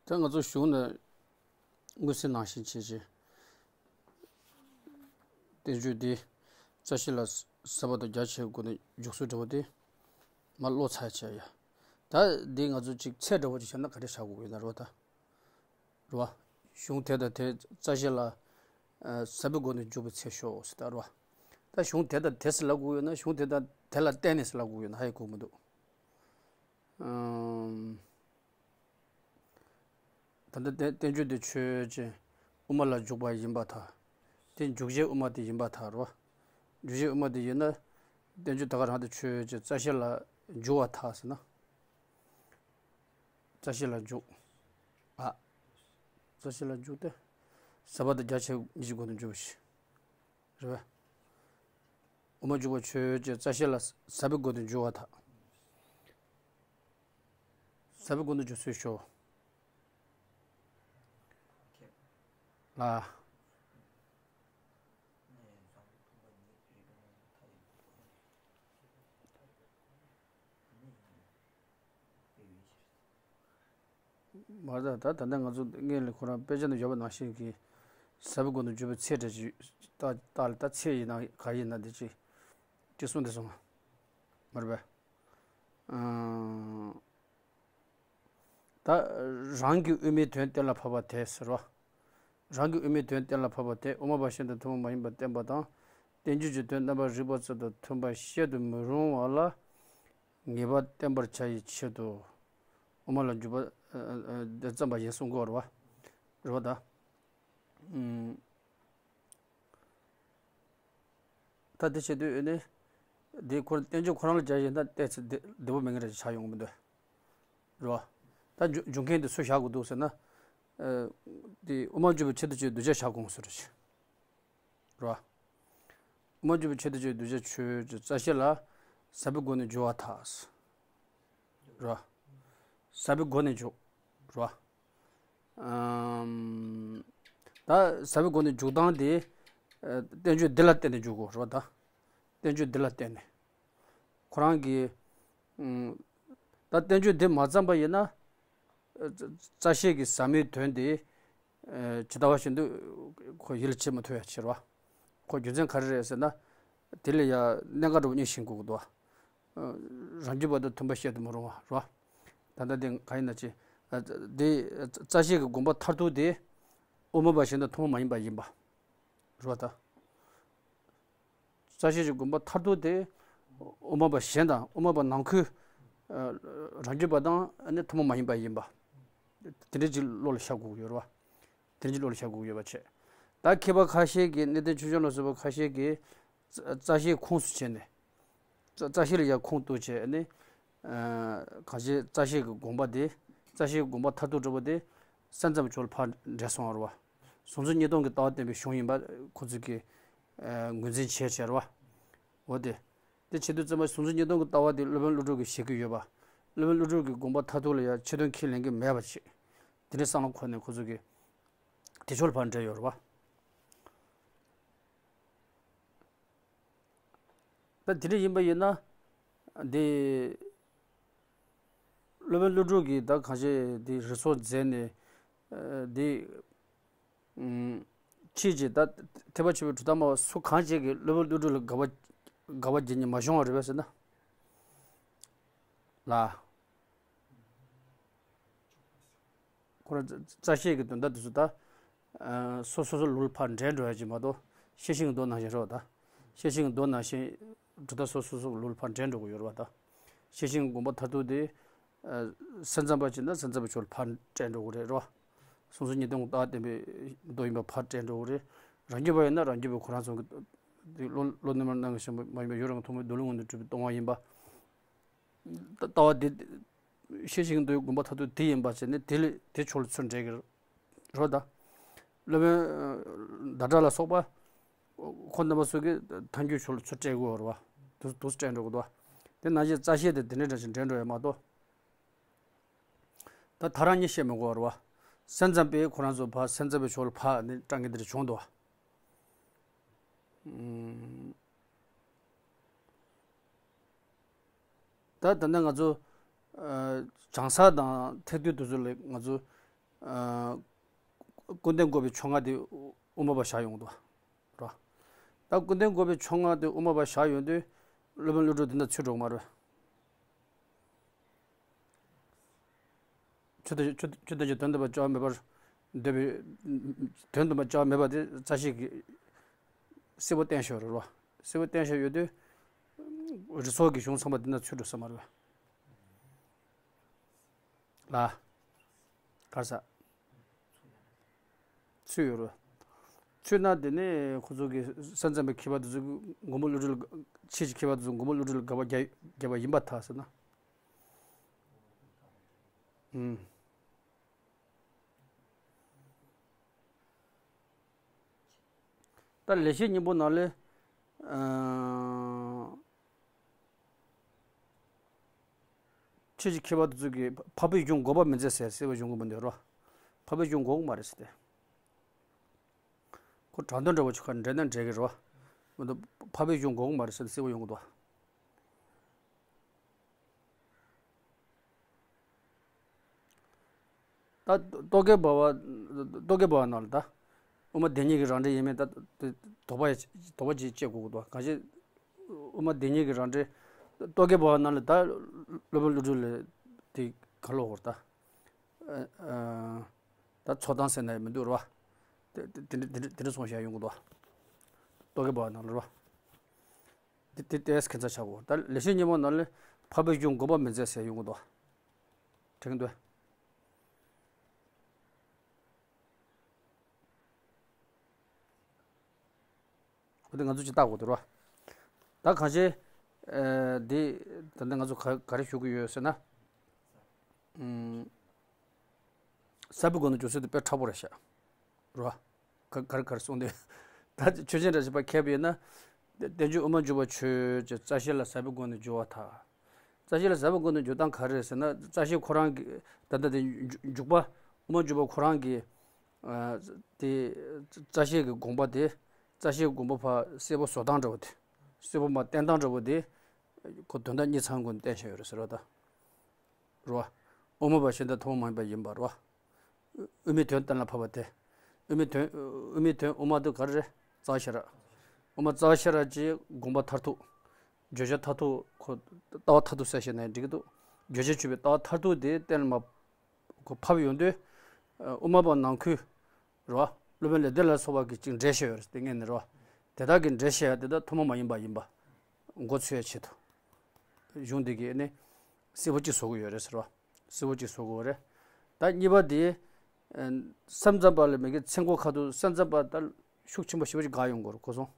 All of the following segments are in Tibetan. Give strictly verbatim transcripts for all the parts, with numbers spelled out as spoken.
ད་ང་ཚོ་གཞུང་ནས་མངོན་གསལ་ནང་བཞིན་བྱས་རྗེས། བསྟན་བཅོས་འདི་རྩ་ཤེ་ལ་ཟབ་པ་དང་རྒྱ་ཆེ་བའི་སྒོ་ནས་འཇུག་སྲོལ་འདྲ་བོ་དེ་མར་ཀློག་ཚར་བྱས་ཡ། ད་འདི་ང་ཚོ་ཅིག་ཚད་འདྲ་བོ་ཅིག་བྱས་ན་ག་འདྲ་བྱ་དགོས་ཡོད་ན་རོ། ད་རོ། གཞུང་དེ་དང་དེ་རྩ་ཤེ་ལ་ཨ་ཟབ་པའི་སྒོ་ནས་འཇུག་པའི་ཚེ་ཤོག་ཟེར། ད་རོ། ད་གཞུང་དེ་དང་དེ་ཟེར་ལབ་དགོས་ཡོད་ན་གཞུང་དེ་དང་དེ་ལ་བརྟེན་ནས་ཟེར་ལབ་དགོས་ཡོད་ན་ཧ་ཡང་གོ་མི་འདུག་ཨམ། ད་ལྟ་བསྟན་བསྟན་བཅོས་དེ་ཆོས་ཅན། དབུ་མ་ལ་འཇུག་པ་ཡིན་པར་ཐལ། དེ་འཇུག་བྱེད་དབུ་མ་དེ་ཡིན་པར་ཐལ་རོ། འཇུག་བྱེད་དབུ་མ་དེ་ཡིན་ན། བསྟན་བཅོས་ད་ག་རང་དེ་ཆོས་ཅན། རྩ་ཤེ་ལ་འཇུག་པར་ཐལ་ཟེར་ན། རྩ་ཤེ་ལ་འཇུག་ཨ། རྩ་ཤེ་ལ་འཇུག་སྟེ། ཟབ་པ་དང་རྒྱ་ཆེ་གཉིས་ཀྱི་སྒོ་ནས་འཇུག་པ་ཞིག་རེད་པས། དབུ་མ་འཇུག་པ་ཆོས་ཅན། རྩ་ཤེ་ལ་ཟབ་པའི་སྒོ་ནས་འཇུག་པར་ཐལ། ཟབ་པའི་སྒོ་ནས་འཇུག་སྲོལ་ཤོག་ལ། མ་རེད། ད་ད་ལྟ་ང་ཚོ་སྔོན་ལ་ཁོ་རང་དཔེ་ཆ་ནང་ཡོད་པ་ནང་བཞིན་གྱི་ཟབ་པའི་སྒོ་ནས་འཇུག་པའི་ཚད་འདྲ་ཅིག་ད་ད་ལ་ད་ཚད་ཡིན་ན་ག་ཡིན་ན་དེ་ཅིག་ཅིག་གསུངས་ཏེ་སོང་། མ་རེད་པས། ཨང་། ད་རང་གི་དབུ་མའི་དོན་གཏན་ལ་ཕབ་པ་དེ་ཟེར་བ། རང་གི་དབུ་མའི་དོན་གཏན་ལ་ཕབ་པ་དེ་དབུ་མ་པ་གཞན་དང་ཐུན་མོང་མ་ཡིན་པར་བསྟན་པ་དང་། བསྟན་བཅོས་ཀྱི་དོན་རྣམ་པར་རིག་པ་ཚུལ་དང་མཐུན་པར་བཤད་དུ་མི་རུང་བ་ལ་ངེས་པར་བསྟན་པར་བྱ་ཡི་ཆེད་དུ། དབུ་མ་ལ་འཇུག་པ་ཨ་ཨ་ཨ་འདི་བརྩམས་པ་ཡིན་གསུང་གི་ཡོད་རེད་བ། རེད་བ་ད། ཨུམ། ད་དེ་བྱེད་དུས་ཨེ་ནི། འདི་ཁོ་བསྟན་བཅོས་ཁོ་རང་ལ་སྦྱར་ཡིན་ན་ཏོག་ཙམ་བདེ་བདེ་པོ་མེད་མཁན་རེ་ཆགས་ཡོང་གི་མི་འདུག་རེད་བ། ད་འཇུ་འཇུག་མཁན་དེ་སུ་བཞག་དགོས་འདུག་ཟེར་ན། ཨ། དེ་དབུ་མ་འཇུག་པའི་ཆེད་དུ་ཆོས་གདུལ་བྱ་བཞག་དགོས་ཟེར་རེད། རེད་བ། དབུ་མ་འཇུག་པའི་ཆེད་དུ་ཆོས་གདུལ་བྱ་ཆོས་ཀྱི་རྩ་ཤེ་ལ་ཟབ་པའི་སྒོ་ནས་འཇུག་པར་ཐལ། རེད་བ། ཟབ་པའི་སྒོ་ནས་འཇུག་རེད་བ། ཨམ། ད་ཟབ་པའི་སྒོ་ནས་འཇུག་སྟངས་དེ། ཨ། བསྟན་བཅོས་འདི་ལ་བརྟེན་ནས་འཇུག་དགོས་རེད་བ་ད། བསྟན་བཅོས་འདི་ལ་བརྟེན་ནས། ཁོ་རང་གིས། ཨམ། ད་བསྟན་བཅོས་འདི་མ་བརྩམས་པ་ཡིན་ན། ཨ། རྩ་རྩ་ཤེ་གི་ཟབ་མོའི་དོན་དེ། ཨ། ཇི་ལྟ་བ་བཞིན་དུ་ཁོ་ཡིད་ལ་བྱེད་མ་ཐུབ་ཡ་ཆེ་རེད་བ། ཁོ་རྒྱུ་མཚན་ག་རེ་རེད་ཟེར་ན། དེ་ལ་ཡ་གནད་འགག་འདྲ་བོ་གཉིས་ཤེས་དགོས་ཀྱི་འདུག་བ། ཨ། རང་རྒྱུད་པ་དང་མཐུན་པ་བཤད་དུ་མི་རུང་བ་རེད་བ། ད་ལྟ་དེ་གང་ཡིན་ན་ཅི། ཨ། དེ་རྩ་ཤེ་གི་དགོངས་པ་མཐར་ཐུག་དེ་དབུ་མ་པ་གཞན་དང་ཐུན་མོང་མ་ཡིན་པ་ཡིན་པ་རེད་བ་ད། རྩ་ཤེ་གི་དགོངས་པ་མཐར་ཐུག་དེ་དབུ་མ་པ་གཞན་དང་དབུ་མ་པ་ནང་ཁུལ། ཨ། རང་རྒྱུད་པ་དང་ཨ་ནི་ཐུན་མོང་མ་ཡིན་པ་ཡིན་པ། དེ་འདྲ་ཅིག་བློ་ལ་ཤར་དགོས་ཀྱི་ཡོད་རེད་བ། དེ་འདྲ་ཅིག་བློ་ལ་ཤར་དགོས་ཀྱི་ཡོད་པ་བྱས། ད་མཁས་པ་ཁ་ཤས་ཀྱིས་གནས་བརྟན་ཆོས་འབྱུང་ལ་སོགས་པ་ཁ་ཤས་ཀྱིས་རྩ་རྩ་ཤེ་ཁུངས་སུ་བྱས་ནས། རྩ་རྩ་ཤེ་ལ་ཡང་ཁུངས་གཏུགས་བྱས་ནས། ཨ། གང་ཅི་རྩ་ཤེ་གི་དགོངས་པ་དེ། རྩ་ཤེ་གི་དགོངས་པ་མཐར་ཐུག་འགྲོ་བ་དེ་སེམས་ཙམ་པའི་ཕྱོགས་ལ་ཕར་འདྲེས་སོང་བ་རེད་བ། གཟུང་འཛིན་གཉིས་སྟོང་གི་ལྟ་བ་བསྟན་པའི་གཞུང་ཡིན་པ་ཁོ་ཚོས་ཀྱིས། ཨ། ངོས་འཛིན་བྱས་བྱས་རེད་བ། འོ་དེ། དེ་བྱེད་དུས་ཙམ་པ་གཟུང་འཛིན་གཉིས་སྟོང་གི་ལྟ་བ་དེ་སློབ་དཔོན་ཀླུ་སྒྲུབ་ཀྱིས་བཞེད་ཀྱི་ཡོད་པ། སློབ་དཔོན་ཀླུ་སྒྲུབ་ཀྱི་དགོངས་པ་མཐར་ཐུག་ལ་ཡང་ཆེ་མཐོང་ཁས་ལེན་གྱི་མེད་པ་བྱས། དེ་འདྲའི་བསམ་བློ་འཁོར་ནས་ཁོ་ཚོ་གིས་དེ་ཕྱོགས་ལ་ཕར་འདྲེས་ཡོད་རེད་བ། ད་དེ་འདྲ་ཡིན་པ་ཡིན་ན། འདི་སློབ་དཔོན་ཀླུ་སྒྲུབ་ཀྱིས་ད་གང་བྱས་འདི་རིགས་ཚོགས་མཛད་ནས། ཨ། འདི། ཨུམ། ཕྱིས་ཀྱི་ད་ཐེག་པ་ཆེན་པོའི་གྲུབ་མཐའ་སྨྲ་བ་སུ་གང་ཅིག་གིས་སློབ་དཔོན་ཀླུ་སྒྲུབ་ལ་དགག་པ་དགག་པ་བགྱིས་ནས་མ་བྱུང་བ་རེད་པས་ཟེར་ན། ལ། ཁོ་རང་རྩ་རྩ་ཤེ་གི་དོན་དག་དེ་ཚོ་ད། ཨ། སོ་སོ་སོ་ལུགས་ལ་ཕར་འདྲེས་འགྲོ་ཡ་ཅིག་མ་གཏོགས། ཤེར་ཕྱིན་གྱི་མདོ་ནང་བཞིན་རེད་བ་ད། ཤེར་ཕྱིན་གྱི་མདོ་ནང་བཞིན་གྲུབ་མཐའ་སོ་སོ་སོ་ལུགས་ལ་ཕར་འདྲེས་འགྲོ་གི་ཡོད་རེད་བ་ད། ཤེར་ཕྱིན་གྱི་དགོངས་པ་མཐར་ཐུག་དེ། ཨ། སེམས་ཙམ་པ་ཅིག་ན་སེམས་ཙམ་པའི་ཕྱོགས་ལ་ཕར་འདྲེས་འགྲོ་གི་རེད་རོ། གཟུང་འཛིན་གཉིས་སྟོང་གི་ལྟ་བ་བསྟན་པའི་མདོ་ཡིན་པ་ཕར་འདྲེས་འགྲོ་གི་རེད། རང་རྒྱུད་པ་ཡིན་ན་རང་རྒྱུད་པའི་ཁོ་རང་ཚོ་གི་དེ་བློ་བློ་རྣལ་མ་རྣམ་གཞག་མ་ཡིན་པ་ཡུལ་རང་གི་ཐུན་མོང་རྡོ་རིང་ངང་དུ་གྲུབ་པའི་སྟོང་པ་ཡིན་པ། ལྟ་བ་དེ་ཤེར་ཕྱིན་གྱི་མདོའི་དགོངས་པ་མཐར་ཐུག་དེ་ཡིན་པ་བྱས་ནས་དེ་ལས་དེ་ཕྱོགས་ལ་ཚུར་འདྲེས་ཀྱི་རེད་བ་ད། སློབ་དཔོན་ཟླ་གྲགས་ལ་སོགས་པ། ཁོ་རྣམ་པ་ཚོ་གིས་ཐལ་འགྱུར་ཕྱོགས་ལ་ཚུར་བཀྲལ་དགོས་རེད་བ། དུ་དུ་བཀྲལ་འགྲོ་དགོས་འདུག་དེ་ནང་བཞིན་རྩ་ཤེ་དེ་དེ་འདྲའི་འདྲ་ཞིག་འདྲེས་འགྲོ་ཡ་མ་གཏོགས། ད་ཐག་རང་གཉིས་བཤད་མི་དགོས་རེད་བ། སེམས་ཙམ་པས་ཁོ་རང་ཚོ་ཕར་སེམས་ཙམ་པའི་ཕྱོགས་ལ་ཕར་ནི་སྤྲང་གི་འདིར་བྱུང་འདུག་བ། ད་ད་ནི་ང་ཚོ་ཨ་བྱང་ས་དང་ཐེག་བསྡུས་དེ་ཚོ་ལ་ང་ཚོ་ ཨ། ཀུན་ལྡན་བཀོད་པའི་ཕྱོགས་སྔ་དེ་དབུ་མ་པ་བཞག་ཡོང་འདུག་ར། ད་ཀུན་ལྡན་བཀོད་པའི་ཕྱོགས་སྔ་དེ་དབུ་མ་པ་བཞག་ཡོང་དུས། སློབ་དཔོན་ཀླུ་སྒྲུབ་འདི་འདྲ་ཚུར་འགྲོ་གི་མ་རེད། ཆོས་དང་ཆོས་ཆོས་དང་ཆོས་དོན་དམ་པར་བྱ་བ་མེད་པར་འདོད་པའི། དོན་དམ་པར་བྱ་བ་མེད་པ་དེ་རྩ་ཤེས་ཀྱི་གསལ་པོ་བསྟན་བཞག་ཡོད་རེད་རོ། གསལ་པོ་བསྟན་བཞག་ཡོད་དུས། རིགས་ཚོགས་ཀྱི་གཞུང་ཚང་མ་འདི་ན་ཚུར་འགྲོ་ས་མ་རེད་པ། ལ། ག་རེ་ཟ། ཚུར་ཡོད་རེད། ཚུར་ན་དེ་ནས་ཁོ་ཚོ་གི་ས་མཚམས་པའི་མཁས་པ་དེ་ཚོ་མགོན་པོ་ཀླུ་སྒྲུབ་ལ། ཆོས་ཀྱི་མཁས་པ་དེ་ཚོ་མགོན་པོ་ཀླུ་སྒྲུབ་ལ་དགག་པ་རྒྱག་རྒྱག་པ་ཡིན་པར་ཐལ་ཟེར་ན། ཨུམ། ད་ལེགས་བཤད་སྙིང་པོ་ནང་ལས། ཨ། ཆོས་ཀྱི་མཁས་པ་དེ་ཚོ་གིས་འཕགས་པའི་གཞུང་དགོངས་པ་མི་མཛད་ཟེར་གསལ་པོ་གཞུང་གི་མི་འདུག་རོ། འཕགས་པའི་གཞུང་དགོངས་མ་རེད་ཟེར་ཏེ། ཁོ་དྲང་དོན་འདྲ་བོ་ཆུ་ཁ་འདྲེ་ན་འདྲེ་གི་རོ། མི་འདུག་འཕགས་པའི་གཞུང་དགོངས་མ་རེད་ཟེར་ཏེ་གསལ་པོ་ཡོང་གི་འདུག་ད་རྟོག་གེ་བ་བ། རྟོག་གེ་བ་བ་ནང་ལ་ད། དབུ་མ་བདེན་གཉིས་ཀྱི་རང་འགྲེལ་ཡིན་མིན་ད་དེ་དོགས་པ་ཡ་དོགས་པ་ཅིག་བཅད་དགོས་ཀྱི་འདུག་གང་ཞིག་དབུ་མ་བདེན་གཉིས་ཀྱི་རང་འགྲེལ། རྟོག་གེ་བ་བ་ནང་ལ་ད། སློབ་དཔོན་ཀླུ་སྒྲུབ་ལ་དེ་ག་ལོག་གོ་ད། ཨ། ཨ། ད་ཚོགས་དང་ཟེར་ན་ཡང་མི་འདུག་རོ། དེ་དེ་དེ་འདྲ་དེ་འདྲ་སོང་བཞག་ཡོང་གི་འདུག་རྟོག་གེ་བ་བ་ནང་ལ་རོ། དེ་དེ་ཏོག་ཙམ་ཁྱད་མཚར་ཆགས་གོ། ད་ལེགས་བཤད་སྙིང་པོ་ནང་ལས་འཕགས་པའི་གཞུང་དགོངས་པ་མི་མཛད་ཟེར་ཡོང་གི་འདུག་དྲན་གྱི་འདུག་འོ་དེ་ང་ཚོ་ཅིག་བལྟ་དགོས་འདུག་རོ། ད་གང་ཅི། ཨ། འདི་ད་ལྟ་ང་ཚོ་ག་ག་རེ་ཞུ་གི་ཡོད་ཟེར་ན། ཨུམ། ཟབ་པའི་སྒོ་ནས་འཇུག་ཚུལ་དེ་དཔེ་མཁྲེགས་པོ་རེད་ཤག་རོ། ག་ག་རེ་ག་རེ་གསུངས་ཏེ། ད་ཆོས་ཅན་འདྲ་ཞིག་པ་མཁས་པ་ཡིན་ན། བསྟན་བཅོས་དབུ་མ་འཇུག་པ་ཆོས་ཀྱི་རྩ་ཤེ་ལ་ཟབ་པའི་སྒོ་ནས་འཇུག་པར་ཐལ། རྩ་ཤེ་ལ་ཟབ་པའི་སྒོ་ནས་འཇུག་སྟངས་ག་རེ་རེད་ཟེར་ན། རྩ་ཤེ་ཁོ་རང་གི་ད་ལྟ་དེ་འཇུག་འཇུག་པ། དབུ་མ་འཇུག་པ་ཁོ་རང་གི། ཨ། དེ་རྩ་ཤེ་གི་དགོངས་པ་དེ། རྩ་ཤེ་དགོངས་པ་ཕར་གསལ་པོ་བཟོ་སྟངས་འདྲ་བོ་དེ། གསལ་པོ་མར་བསྟན་སྟངས་འདྲ་བོ་དེ། ཁོ་དོན་དག་གཉིས་ཚང་སྒོ་ནས་བསྟན་བཞག་ཡོད་རེད་ཟེར་བ་དང་། རོ། དབུ་མ་པ་གཞན་དག་ཐུན་མོང་མ་ཡིན་པ་ཡིན་པ་རོ། དབུ་མའི་དོན་གཏན་ལ་ཕབ་པ་སྟེ། དབུ་མའི་དོན་དབུ་མའི་དོན་དབུ་མ་དེ་ག་རེ་རེད། རྩ་ཤེ་ར། དབུ་མ་རྩ་ཤེ་ར་གྱི་དགོངས་པ་མཐར་ཐུག་བརྗོད་བྱ་མཐར་ཐུག་ཁོ་ལྟ་བ་མཐར་ཐུག་ཟེར་བཤད་ན་ཡང་འགྲིག་གི་འདུག་བརྗོད་བྱར་གྱུར་པའི་ལྟ་བ་མཐར་ཐུག་དེ་གཏན་ལ་མ་ཁོ་ཕབ་ཡོང་དུས། དབུ་མ་པ་ནང་ཁུལ། རོ། སློབ་དཔོན་ལེགས་ལྡན་ལ་སོགས་པ་གིས་ཅིག་འགྲེལ་བཤད་ཡོད་རེད་དེ་སྔོན་ནས་རོ། དེ་དག་གི་འགྲེལ་བཤད་དེ་དག་ཐུན་མོང་མ་ཡིན་པ་ཡིན་པ། མགོ་ཚོས་ཆེད་དུ། གཞུང་འདི་གིས་ནི། གསལ་པོ་གཅིག་བཟོ་གི་ཡོད་རེད་ཟེར་བ། གསལ་པོ་གཅིག་བཟོ་དགོས་རེད། ད་གཉིས་པ་དེ། ཨ། ས་མཚམས་པ་ལ་མི་དགེ་ཚེ་འགོག་ཁ་ཐུག་ས་མཚམས་པ་ད་ཤུགས་ཆེན་པོ་ཞེ་པོ་ཅིག་འགག་ཡོང་གི་རེད་གོ་སོང་།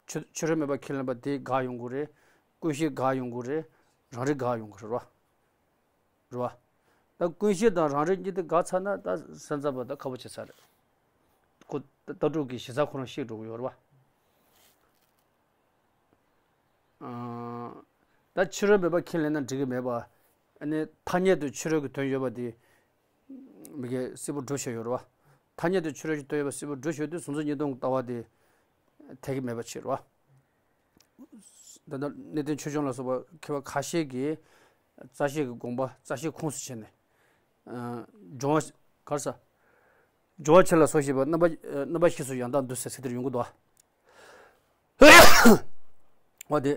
ཕྱི་ཕྱི་རོལ་མོས་པ་ཁས་ལེན་པ་དེ་འགག་ཡོང་གི་རེད། ཀུན་ཤེས་འགག་ཡོང་གི་རེད། རང་རིག་འགག་ཡོང་གི་རེད་རོ། རེད་བ། ད་ཀུན་ཤེས་དང་རང་རིག་གཉིས་དེ་འགག་ཚར་ན་ད་ས་མཚམས་པ་ད་ཁག་པོ་ཆེ་ས་རེད། ཁོ་ལྟ་གྲུབ་ཀྱི་གཞི་རྩ་ཁོ་རང་ཤེས་འགྲོ་གི་ཡོད་རེད་བ། ཨ། ད་ཕྱི་རོལ་མོས་པ་ཁས་ལེན་ན་འགྲིག་གི་མེད་པ། ཨ་ནི་ཐ་སྙད་དུ་ཕྱི་རོལ་གྱི་དོན་ཡོད་པ་དེ། མི་དགེ་གསལ་པོ་སྒྲུབ་བྱས་ཡོད་རེད་བ། ཐ་སྙད་དུ་ཕྱི་རོལ་གྱི་དོན་ཡོད་པ་གསལ་པོ་སྒྲུབ་བྱས་དུས་གཟུང་འཛིན་གཉིས་སྟོང་གི་ལྟ་བ་དེ། འཐད་ཀྱི་མེད་པ་ཕྱིར་རོ། ད་ལྟ་གནས་བརྟན་ཆོས་སྐྱོང་ལ་སོགས་པ་མཁས་པ་ཁ་ཤས་ཀྱིས་རྩ་ཤེ་གི་དགོངས་པ་རྩ་ཤེ་ཁུངས་སུ་བྱས་ནས། ཨ། སྦྱོར་བ་ག་རེ་ཟ། སྦྱོར་བ་ཆེ་ལ་སོགས་ཞེས་པ་རྣམ་པ་རྣམ་པ་བཞི་སོགས་ཡང་དག་འདུ་ཟེར་ཚིག་དེར་ཡོང་གི་འདུག་བ། འོ་དེ།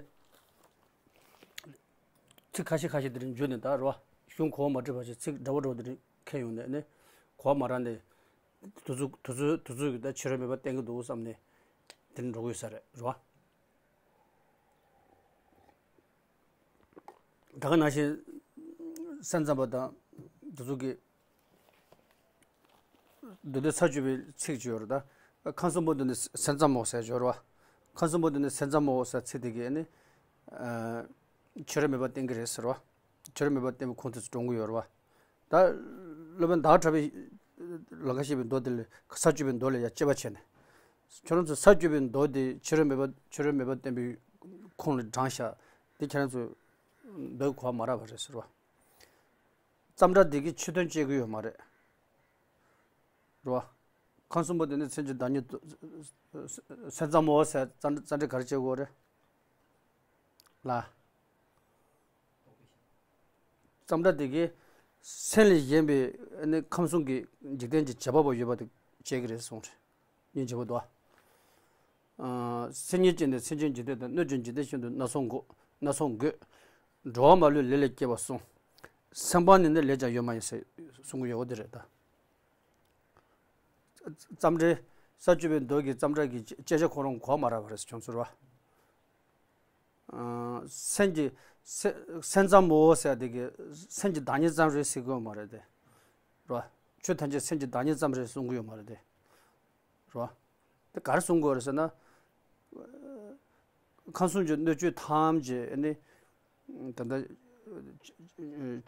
ཚིག་ཁ་ཤས་ཁ་ཤས་དེ་རིང་བརྗོད་ནས་ད་རེད་བ། གཞུང་གོ་བ་མ་འགྲིག་པ་ཞིག་ཚིག་འདྲ་བོ་འདྲ་བོ་དེ་རིང་འཁྱེར་ཡོང་ནས་ནི། གོ་བ་མ་རག་ནས། དུས་ཚོད་དུས་ཚོད་དུས་ཚོད་ཀྱི་ད་ཕྱི་རོལ་མོས་པ་བསྟན་གྱི་འདུག་བསམ་ནས། དེ་འགྲོ་གི་ཡོད་ས་རེད་རེད་བ། ད་ག་ནང་བཞིན་ས་མཚམས་པ་དང་དེ་ཚོ་གི་མདོ་སྡེ་ས་བཅུ་པའི་ཚིག་ཅིག་ཡོད་རེད་ད། ཁམས་གསུམ་པོ་འདི་ནི་ས་མཚམས་མོ་ཟེར་ཡོད་རེད་བ། ཁམས་གསུམ་པོ་འདི་ནི་ས་མཚམས་མོ་ཟེར་ཚིག་དེ་གིས་ནི། ཨ། ཕྱི་རོལ་མོས་པ་བསྟན་གྱི་རེད་ཟེར་བ། ཕྱི་རོལ་མོས་པ་བསྟན་པའི་ཁུངས་དེ་ཚོ་འདྲོང་གི་ཡོད་རེད་བ། ད་སློབ་དཔོན་ཟླ་བ་གྲགས་པའི་ལམ་ཁ་བཤད་པའི་མདོ་དེ་ལ་ས་བཅུ་པའི་མདོ་ལ་ཡང་དཔྱད་པ་བྱས་ནས། ཁྱོད་རང་ཚོ་ས་བཅུ་པའི་མདོ་དེ་ཕྱི་རོལ་མོས་པ་ཕྱི་རོལ་མོས་པ་བསྟན་པའི་ཁུངས་ལ་བགྲངས་ཤག་དེ་ཁྱེད་རང་ཚོ་མདོའི་གོ་བ་མ་རག་པ་རེད་ཟེར་བ། ཙམ་སྒྲ་དེ་གིས་ཕྱི་དོན་བཅད་ཀྱི་ཡོད་མ་རེད། རེད་བ། ཁམས་གསུམ་པོ་དེ་ནི་མཚན་གྱི་བདག་ཉིད་དུ། ས་མཚམས་མོ་ཟེར་ཙམ་ཙམ་སྒྲ་ག་རེ་བྱེད་དགོས་རེད། ལ། ཙམ་སྒྲ་དེ་གིས། སེམས་ལས་གཞན་པའི་ནི་ཁམས་གསུམ་གྱི་འཇིག་རྟེན་གྱི་བྱེད་པ་པོ་ཡོད་པ་དེ་བྱེད་ཀྱི་རེད་གསུངས་རེད། སྙིང་རྗེ་པོ་འདུག་ཨ། སེམས་ཉིད་ཅན་ནི་སེམས་ཅན་འཇིག་རྟེན་དང་། སྣོད་བཅུད་འཇིག་རྟེན་ཤིན་ཏུ་སྣ་ཚོགས་འགོད། སྣ་ཚོགས་འགོད། འགྲོ་བ་མ་ལུས་ལས་ལས་སྐྱེས་པ་གསུམ། སེམས་དཔའ་ནི་ནི་ལས་ཀྱང་ཡོད་མ་ཡིན་ཟེར་གསུང་གི་ཡོད་པ་དེ་རེད་ད། རྩོམ་འབྲི། ས་བཅུ་པའི་མདོ་གི་རྩོམ་འབྲི་གི་དཔྱད་བྱ་ཁོ་རང་གོ་བ་མ་རག་པ་རེད་ཁྱོད་ཚོར་བ། སེམས་ཀྱི་སེ- སེམས་ཙམ་མོ་ཟེར་དེ་གི་སེམས་ཀྱི་བདག་ཉིད་ཙམ་རེད་ཟེར་གི་ཡོད་མ་རེད་དེ། རེད་བ། ཆོས་ཐམས་ཅད་སེམས་ཀྱི་བདག་ཉིད་ཙམ་རེད་གསུང་གི་ཡོད་མ་རེད་དེ། རེད་བ། དེ་ག་རེ་གསུང་དགོས་རེད་ཟེར་ན། ཁམས་གསུམ་གྱི་སྣོད་བཅུད་ཐམས་ཅད་ནི་ད་ལྟ་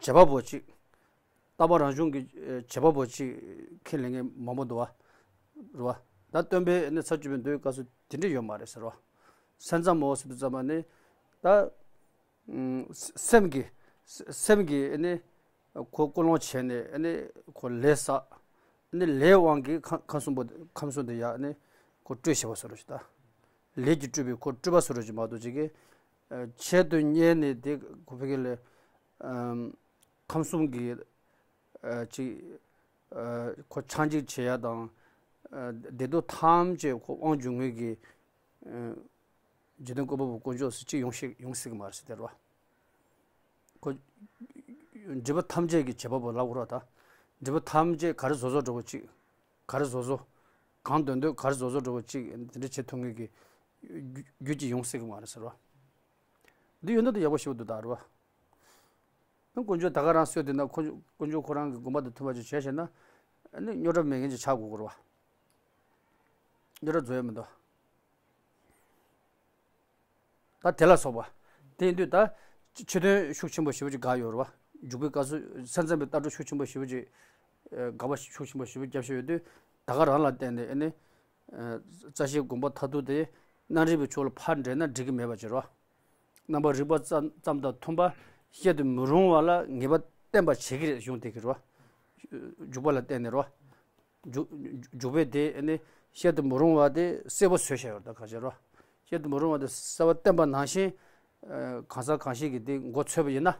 བྱེད་པ་པོ་གཅིག་རྟག་པ་རང་བྱུང་གི་བྱེད་པ་པོ་གཅིག་ཁས་ལེན་མཁན་མང་པོ་འདུག་བ། རེད་བ། ད་སྟོན་པས་ནི་ས་བཅུ་པའི་མདོའི་སྐབས་སུ་དེ་འདྲ་ཡོད་མ་རེད་ཟེར་བ། སེམས་ཙམ་མོ་ཟེར་དུས་ཙམ་པ་ནི་ད་སེམས་ཀྱི་སེམས་ཀྱི་ནི་ཁོ་ཀུན་སློང་བྱས་ནས་ནི་ཁོ་ལས་བསགས། ནི་ལས་དབང་གིས་ཁམས་ཁམས་གསུམ་པོ་ཁམས་གསུམ་དེ་ཡང་ནི་ཁོ་སྤྲུལ་བྱས་པ་བཟོ་འདྲ་ཞིག་ད། ལས་ཀྱིས་སྤྲུལ་པའི་ཁོ་སྤྲུལ་པ་བཟོ་འདྲ་ཞིག་མ་གཏོགས་ཅིག་གི་ཆེད་དུ་གཉེར་ནས་དེ་ཁོ་ཕ་གི་ལས་ཁམས་གསུམ་གྱི་ཅིག་ཁོ་ཆགས་འཇིག་བྱེད་ཡ་དང་བདེ་སྡུག་ཐམས་ཅད་ཁོ་དབང་སྒྱུར་མཁན་གྱི་འཇིག་རྟེན་བཀོད་པ་པོ་དཀོན་མཆོག་ཟེར་གཅིག་ཡོང་ཤེས་ཡོང་སྲིད་གི་མ་རེད་ཟེར་དེ་རེད་བ། ཁོ་སྒྲིབ་པ་ཐམས་ཅད་ཀྱི་བྱེད་པ་པོ་ལབ་དགོས་རེད་བ་ད། སྒྲིབ་པ་ཐམས་ཅད་ག་རེ་བཟོ་བཟོ་འགྲོ་བ་གཅིག་ག་རེ་བཟོ་བཟོ། གང་འདོད་འདོད་ག་རེ་བཟོ་བཟོ་འགྲོ་བ་གཅིག་དེ་འདྲ་བྱེད་ཐུབ་མཁན་གྱི་རྒྱུ་རྒྱུ་གཅིག་ཡོང་སྲིད་གི་མ་རེད་ཟེར་བ། འདི་ཡོད་ན་ད་ཡག་པོ་ཞེ་པོ་འདུག་ད་རེད་བ། དཀོན་མཆོག་ད་ག་རང་གསོས་དེ་ན་ཁོ་དཀོན་མཆོག་ཁོ་རང་གི་དགོངས་པ་དང་མཐུན་པ་ཅིག་བྱས་ཤེ་ན། ཨ་ནི་རྙོག་དྲ་མེད་མཁན་ཅིག་ཆགས་དགོས་ཀྱི་རེད་བ། རྙོག་དྲ་བཟོ་ཡ་མི་འདུག་ད་དེ་ལ་སོགས་པ། དེ་ཡིན་དུས་ད་ཆོས་དོན་ཤུགས་ཆེན་པོ་ཞེ་པོ་ཅིག་དགག་ཡོད་རེད་བ། འཇུག་པའི་སྐབས་སུ་སེམས་ཙམ་པའི་ལྟ་གྲུབ་ཤུགས་ཆེན་པོ་ཞེ་པོ་ཅིག་དགག་པ་ཤུགས་ཆེན་པོ་ཞེ་པོ་བརྒྱབ་བཞག་ཡོད་དུས་ད་ག་རང་ལ་བརྟེན་ནས་ཨ་ནི། རྩ་ཤེའི་དགོངས་པ་མཐར་ཐུག་དེ་རྣམ་རིག་པའི་ཕྱོགས་ལ་ཕར་འདྲེན་ན་འགྲིག་གི་མེད་པ་ཅིག་རེད་བ། རྣམ་པར་རིག་པ་ཙམ་ཙམ་དང་མཐུན་པ་བཤད་དུ་མི་རུང་བ་ལ་ངེས་པ་བསྟན་པ་བྱེད་ཀྱི་རེད་གཞུང་དེ་གི་རེད་བ། འཇུག་པ་ལ་བརྟེན་ནས་རེད་བ། འཇུག་འཇུག་པའི་དེ་ཨ་ནི་བཤད་དུ་མི་རུང་བ་དེ་གསལ་པོ་བཟོས་བཞག་ཡོད་ད་ག་ཅི་རེད་བ། བཤད་དུ་མི་རུང་བ་དེ་གསལ་པོ་བསྟན་པ་ནང་བཞིན་གང་ཟག་གང་ཞིག་གིས་དེ་མགོ་ཚོས་པ་ཡིན་ན།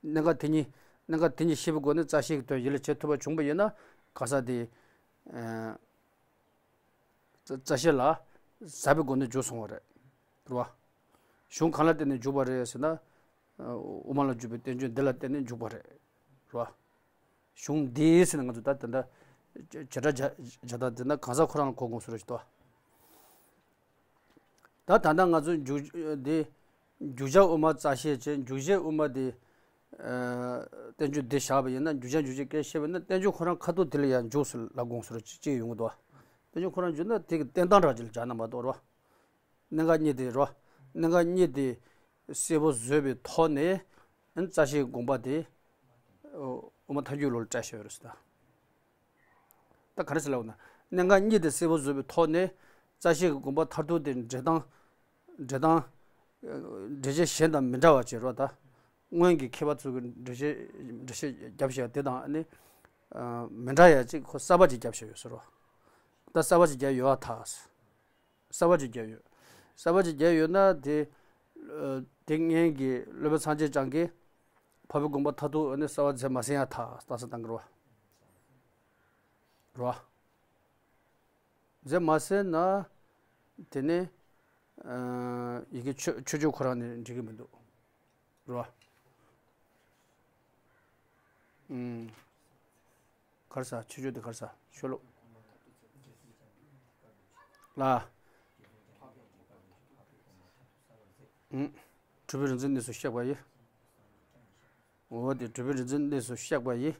གནད་འགག་དེ་གཉིས་གནད་འགག་དེ་གཉིས་ཤེས་པའི་སྒོ་ནས་རྩ་ཤེའི་དོན་ཡིད་ལ་བྱེད་ཐུབ་པ་བྱུང་པ་ཡིན་ན་གང་ཟག་དེ། རྩ་ཤེ་ལ་ཟབ་པའི་སྒོ་ནས་འཇུག་སོང་བ་རེད། རེད་བ། གཞུང་གང་ལ་བརྟེན་ནས་འཇུག་པ་རེད་ཟེར་ན། དབུ་མ་ལ་འཇུག་པའི་བསྟན་བཅོས་འདི་ལ་བརྟེན་ནས་འཇུག་པ་རེད། རེད་བ། གཞུང་འདི་ཟེར་ན་ང་ཚོ་ད་དེ་འདྲ་བྱེ་བྲག་བྱ་བྱ་དག་འདི་ན་གང་ཟག་ཁོ་རང་ལ་གོ་དགོས་སུ་རེད་ཞུ་དོ། ད་ད་ལྟ་ང་ཚོ་འཇུག་འདི་འཇུག་བྱ་དབུ་མ་རྩ་ཤེ་བྱས་འཇུག་བྱེད་དབུ་མ་འདི། བསྟན་བཅོས་འདི་བཞག་པ་ཡིན་ན་འཇུག་བྱ་འཇུག་བྱེད་སྐད་བཤད་པ་ཡིན་ན་བསྟན་བཅོས་ཁོ་རང་ཁ་ཐུག་དེ་ལ་ཡང་འཇུག་སུ་ལ་དགོངས་སུ་ར་ཅིག་ཅིག་ཡོང་གི་འདུག་བསྟན་བཅོས་ཁོ་རང་འཇུག་ན་དེ་གི་བསྟན་སྟངས་ར་ཅིག་ལ་སྦྱར་ན་མ་གཏོགས་ར། གནད་འགག་གཉིས་དེ་ར། གནད་འགག་གཉིས་དེ་གསལ་པོ་བཟོས་པའི་ཐོག་ནས་རྩ་ཤེའི་དགོངས་པ་དེ་དབུ་མ་ཐལ་འགྱུར་ལུགས་ལ་བཀྲལ་བཞག་ཡོད་རེད་ཟེར་ད། ད་ག་རེ་ཟེར་ལབ་ན། གནད་འགག་གཉིས་དེ་གསལ་པོ་བཟོས་པའི་ཐོག་ནས་རྩ་ཤེ་གི་དགོངས་པ་མཐར་ཐུག་དེ་འགྲེལ་སྟངས་འགྲེལ་སྟངས་འགྲེལ་བྱེད་གཞན་དང་མི་འདྲ་བ་བྱེད་རོགས་ད། སྔོན་གྱི་མཁས་པ་ཚོ་གི་འགྲེལ་བཤད་འགྲེལ་བཤད་རྒྱབ་བཞག་དེ་དང་ནི་མི་འདྲ་ཡ་ཅིག་ཁོ་གསར་པ་ཅིག་རྒྱབ་བཞག་ཡོད་ཟེར་རོ། ད་གསར་པ་ཅིག་རྒྱབ་ཡོད་ཨ་ཐག་གསར་པ་ཅིག་རྒྱབ་ཡོད། གསར་པ་ཅིག་རྒྱབ་ཡོད་ན་དེ་དེ་སྔོན་གྱི་སློབ་དཔོན་སངས་རྒྱས་བསྐྱངས་ཀྱིས་འཕགས་པའི་དགོངས་པ་མཐར་ཐུག་ནི་གསལ་བར་མཛད་མ་ཟིན་ཡ་ཐག་ལྟ་ས་བཏང་གི་རོ། རོ། མཛད་མ་ཟིན་ན་དེ་ནི་ཡི་གེ་ཆོས་ཆོས་སྤྱོད་ཁོ་རང་ནི་འགྲིག་གི་མི་འདུག་རོ། ཨུམ། གར་ས་ཆོས་སྤྱོད་དེ་གར་ས་ཤོ་ལོ། ལ། ཨུམ། གྲུབ་པའི་རིག་འཛིན་གནས་སུ་གཤེགས་པ་ཡི། འོ་དེ་གྲུབ་པའི་རིག་འཛིན་གནས་སུ་གཤེགས་པ་ཡི།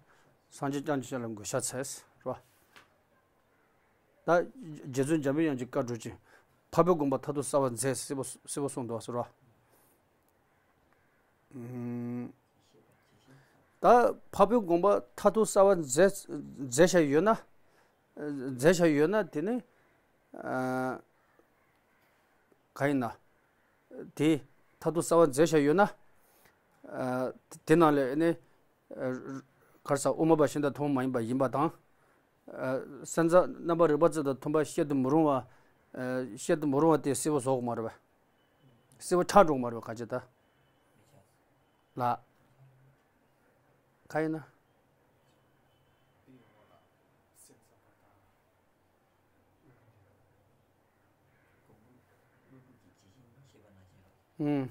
སངས་རྒྱས་བསྐྱངས་ཀྱི་ཞབས་ལ་མགོས་ཕྱག་འཚལ་རོ། ད་རྗེ་བཙུན་འཇམ་པའི་དབྱངས་ཀྱི་བཀའ་བསྒྲུབ་ཅིང་། འཕགས་པའི་དགོངས་པ་མཐར་ཐུག་གསལ་བར་མཛད་གསལ་པོ་གསལ་པོ་གསུངས་འདུག་ཟེར་རོ། ད་འཕགས་པའི་དགོངས་པ་མཐར་ཐུག་གསལ་བར་མཛད་མཛད་བཞག་ཡོད་ན། མཛད་བཞག་ཡོད་ན་དེ་ནི། ག་ཡིན་ན། དེ་མཐར་ཐུག་གསལ་བར་མཛད་བཞག་ཡོད་ན། དེ་ནང་ལས་ནི། གར་ས་དབུ་མ་པ་གཞན་དང་ཐུན་མོང་མ་ཡིན་པ་ཡིན་པ་དང་། སེམས་ཙམ་རྣམ་པར་རིག་པ་ཙམ་དང་མཐུན་པ་བཤད་དུ་མི་རུང་བ། བཤད་དུ་མི་རུང་བ་དེ་གསལ་པོ་བཟོ་དགོས་མ་རེད་པ། གསལ་པོ་ཆགས་འགྲོ་གི་མ་རེད་པ་ག་ཅི་ད། ལགས། ག་ཡིན་ན། ཨུམ།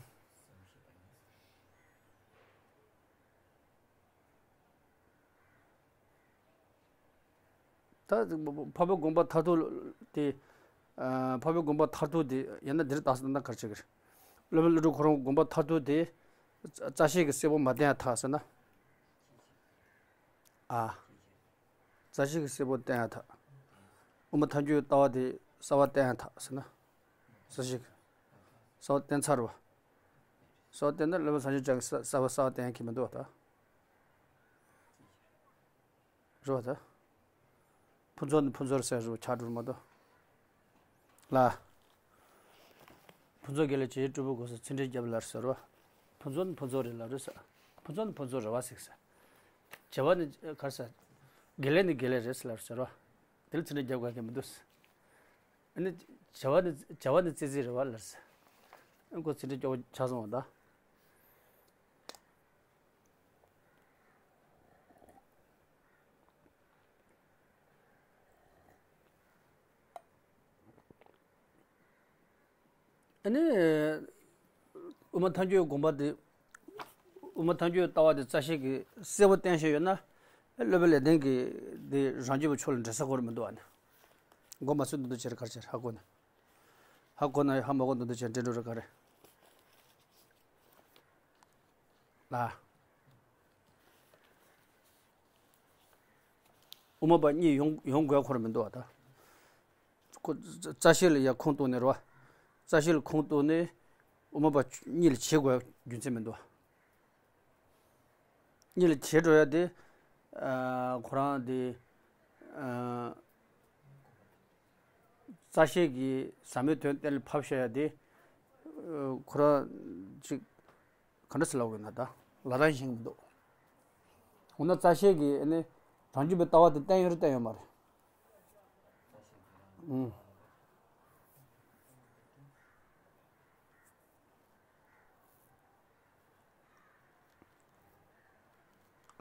ད་འཕགས་པའི་དགོངས་པ་མཐར་ཐུག་དེ། ཨ། འཕགས་པའི་དགོངས་པ་མཐར་ཐུག་དེ་ཡང་ན་འདིར་བཏགས་ཟེར་ན་ག་རེ་བྱེད་ཀྱི་རེད། སློབ་དཔོན་ཀླུ་སྒྲུབ་ཁོ་རང་དགོངས་པ་མཐར་ཐུག་དེ། རྩ་ཤེས་ཀྱི་གསལ་པོ་མ་བསྟན་ཡ་ཐག་ཟེར་ན། ཨ། རྩ་ཤེས་ཀྱི་གསལ་པོ་བསྟན་ཡ་ཐག་དབུ་མ་ཐལ་འགྱུར་ལྟ་བ་དེ་གསལ་བ་བསྟན་ཡ་ཐག་ཟེར་ན། རྩ་ཤེས་ཀྱི་གསལ་བ་བསྟན་ཚར་བ། གསལ་བ་བསྟན་ན་སློབ་དཔོན་སངས་རྒྱས་བཅས་ཀྱི་གསལ་བ་གསལ་བ་བསྟན་ཡ་ཁྱད་མི་འདུག་བ་ད། རེད་བ་ད། ཕུན་ཚོགས་ནི་ཕུན་ཚོགས་རེད་ཟེར་རུ་ཆགས་འགྲོ་མ་གཏོགས། ལ། ཕུན་ཚོགས་དགེ་ལེགས་ཇི་སྙེད་སྤྲུལ་པའི་སྒོ་ཟེར་ཚིག་འགྲེལ་རྒྱབ་ལ་ཟེར་བ། ཕུན་ཚོགས་ནི་ཕུན་ཚོགས་རེད་ལབ་རེད་ཟེར། ཕུན་ཚོགས་ནི་ཕུན་ཚོགས་རེད་བ་ཟེར་ཟེར། བྱ་བ་ནི་ག་རེ་ཟེར། དགེ་ལེགས་ནི་དགེ་ལེགས་རེད་ཟེར་ལབ་ཟེར་བ། དེ་ལ་ཚིག་འགྲེལ་རྒྱབ་དགོས་ཀྱི་མི་འདུག་ཟེར། ཨ་ནི། བྱ་བ་ནི་བྱ་བ་ནི་རྩེ་རྩེ་རེད་བ་ལབ་ཟེར། ཨ་ཁོ་ཚིག་འགྲེལ་སྐྱོ་བོ་ཆགས་སོང་བ་ད། ཨ་ནི། དབུ་མ་ཐལ་འགྱུར་དགོངས་པ་དེ། དབུ་མ་ཐལ་འགྱུར་ལྟ་བ་དེ་རྩ་ཤེས་ཀྱི་གསལ་པོ་བསྟན་བཞིན་ཡོད་ན། སློབ་དཔོན་ལེགས་ལྡན་གྱི་དེ་རང་རྒྱུད་པའི་ཕྱོགས་ལ་འདྲེས་ས་ཁོ་ར་མི་འདུག་ཨ་ནི། མགོ་མ་ཚོས་འདུག་འདུག་བྱས་རེད་ག་རེ་བྱས་རེད་ཧ་གོ་ནས། ཧ་གོ་ན་ཧ་མ་གོ་འདུག་འདུག་བྱས་འདྲེ་འགྲོ་རེད་ག་རེ། ལ། དབུ་མ་པ་གཉིས་ཡོང་ཡོང་དགོས་ཁོ་ར་མི་འདུག་བ་ད། ཁོ་རྩ་ཤེས་ལ་ཡ་ཁུངས་གཏུགས་ནས་རེད་བ། རྩ་ཤེས་ལ་ཁུངས་གཏུགས་ནས་དབུ་མ་པ་གཉིས་ལ་བྱེད་དགོས་རྒྱུ་མཚན་མི་འདུག་བ། གཉིས་ལ་བྱེད་འགྲོ་ཡ་དེ། ཨ། ཁོ་རང་དེ། ཨ། རྩ་ཤེས་ཀྱི་ཟབ་མོའི་དོན་གཏན་ལ་ཕབ་བཞག་ཡ་དེ། ཨ། ཁོ་རང་ཅིག་ག་འདྲ་ཟེར་ལབ་དགོས་ན་ད་ལ་རང་ཤེས་ཀྱི་མི་འདུག་འོ་ན་རྩ་ཤེས་ཀྱི་ཨ་ནི་རང་རྒྱུད་པའི་ལྟ་བ་དེ་བསྟན་ཡོད་རེད་བསྟན་ཡོད་མ་རེད། ཨུམ།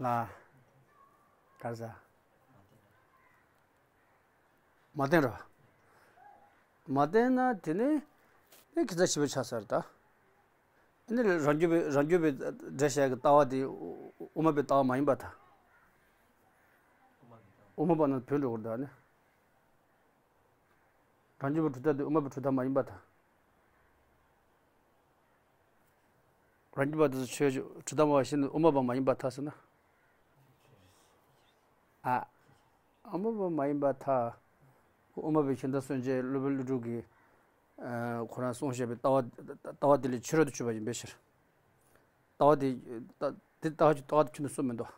ལ། ག་རེ་ཟ། མ་བསྟན་རོ། མ་བསྟན་ན་དེ་ནི་ནི་ཁྱེད་ཚ་ཞིབ་པོ་ཆགས་ས་རེད་ད། ཨ་ནི་རང་རྒྱུད་པའི་རང་རྒྱུད་པའི་འགྲེལ་བཤད་ཀྱི་ལྟ་བ་དེ་དབུ་མ་པའི་ལྟ་བ་མ་ཡིན་པ་དང་། དབུ་མ་པ་རྣམས་བུད་འགྲོ་བར་གདའ་ནི། རང་རྒྱུད་པའི་གྲུབ་མཐའ་དེ་དབུ་མ་པའི་གྲུབ་མཐའ་མ་ཡིན་པ་དང་། རང་རྒྱུད་པ་དེ་ཚོ་ཆོས་ཀྱི་གྲུབ་མཐའ་སྨྲ་བ་ཞིག་ནི་དབུ་མ་པ་མ་ཡིན་པར་ཐལ་ཟེར་ན། ཨ། དབུ་མ་པ་མ་ཡིན་པར་ཐལ། དབུ་མ་པའི་ཤིང་རྟ་སྲོལ་འབྱེད་སློབ་དཔོན་ཀླུ་སྒྲུབ་ཀྱིས། ཨ། ཁོ་རང་གསུངས་བཞག་པའི་ལྟ་བ་ལྟ་བ་དེ་ལས་ཕྱི་རོལ་དུ་གྱུར་པ་ཡིན་པའི་ཕྱིར། ལྟ་བ་དེ་ལྟ་དེ་ལྟ་བ་ལྟ་བ་དེ་ཁྱོན་ནས་གསུངས་མི་འདུག་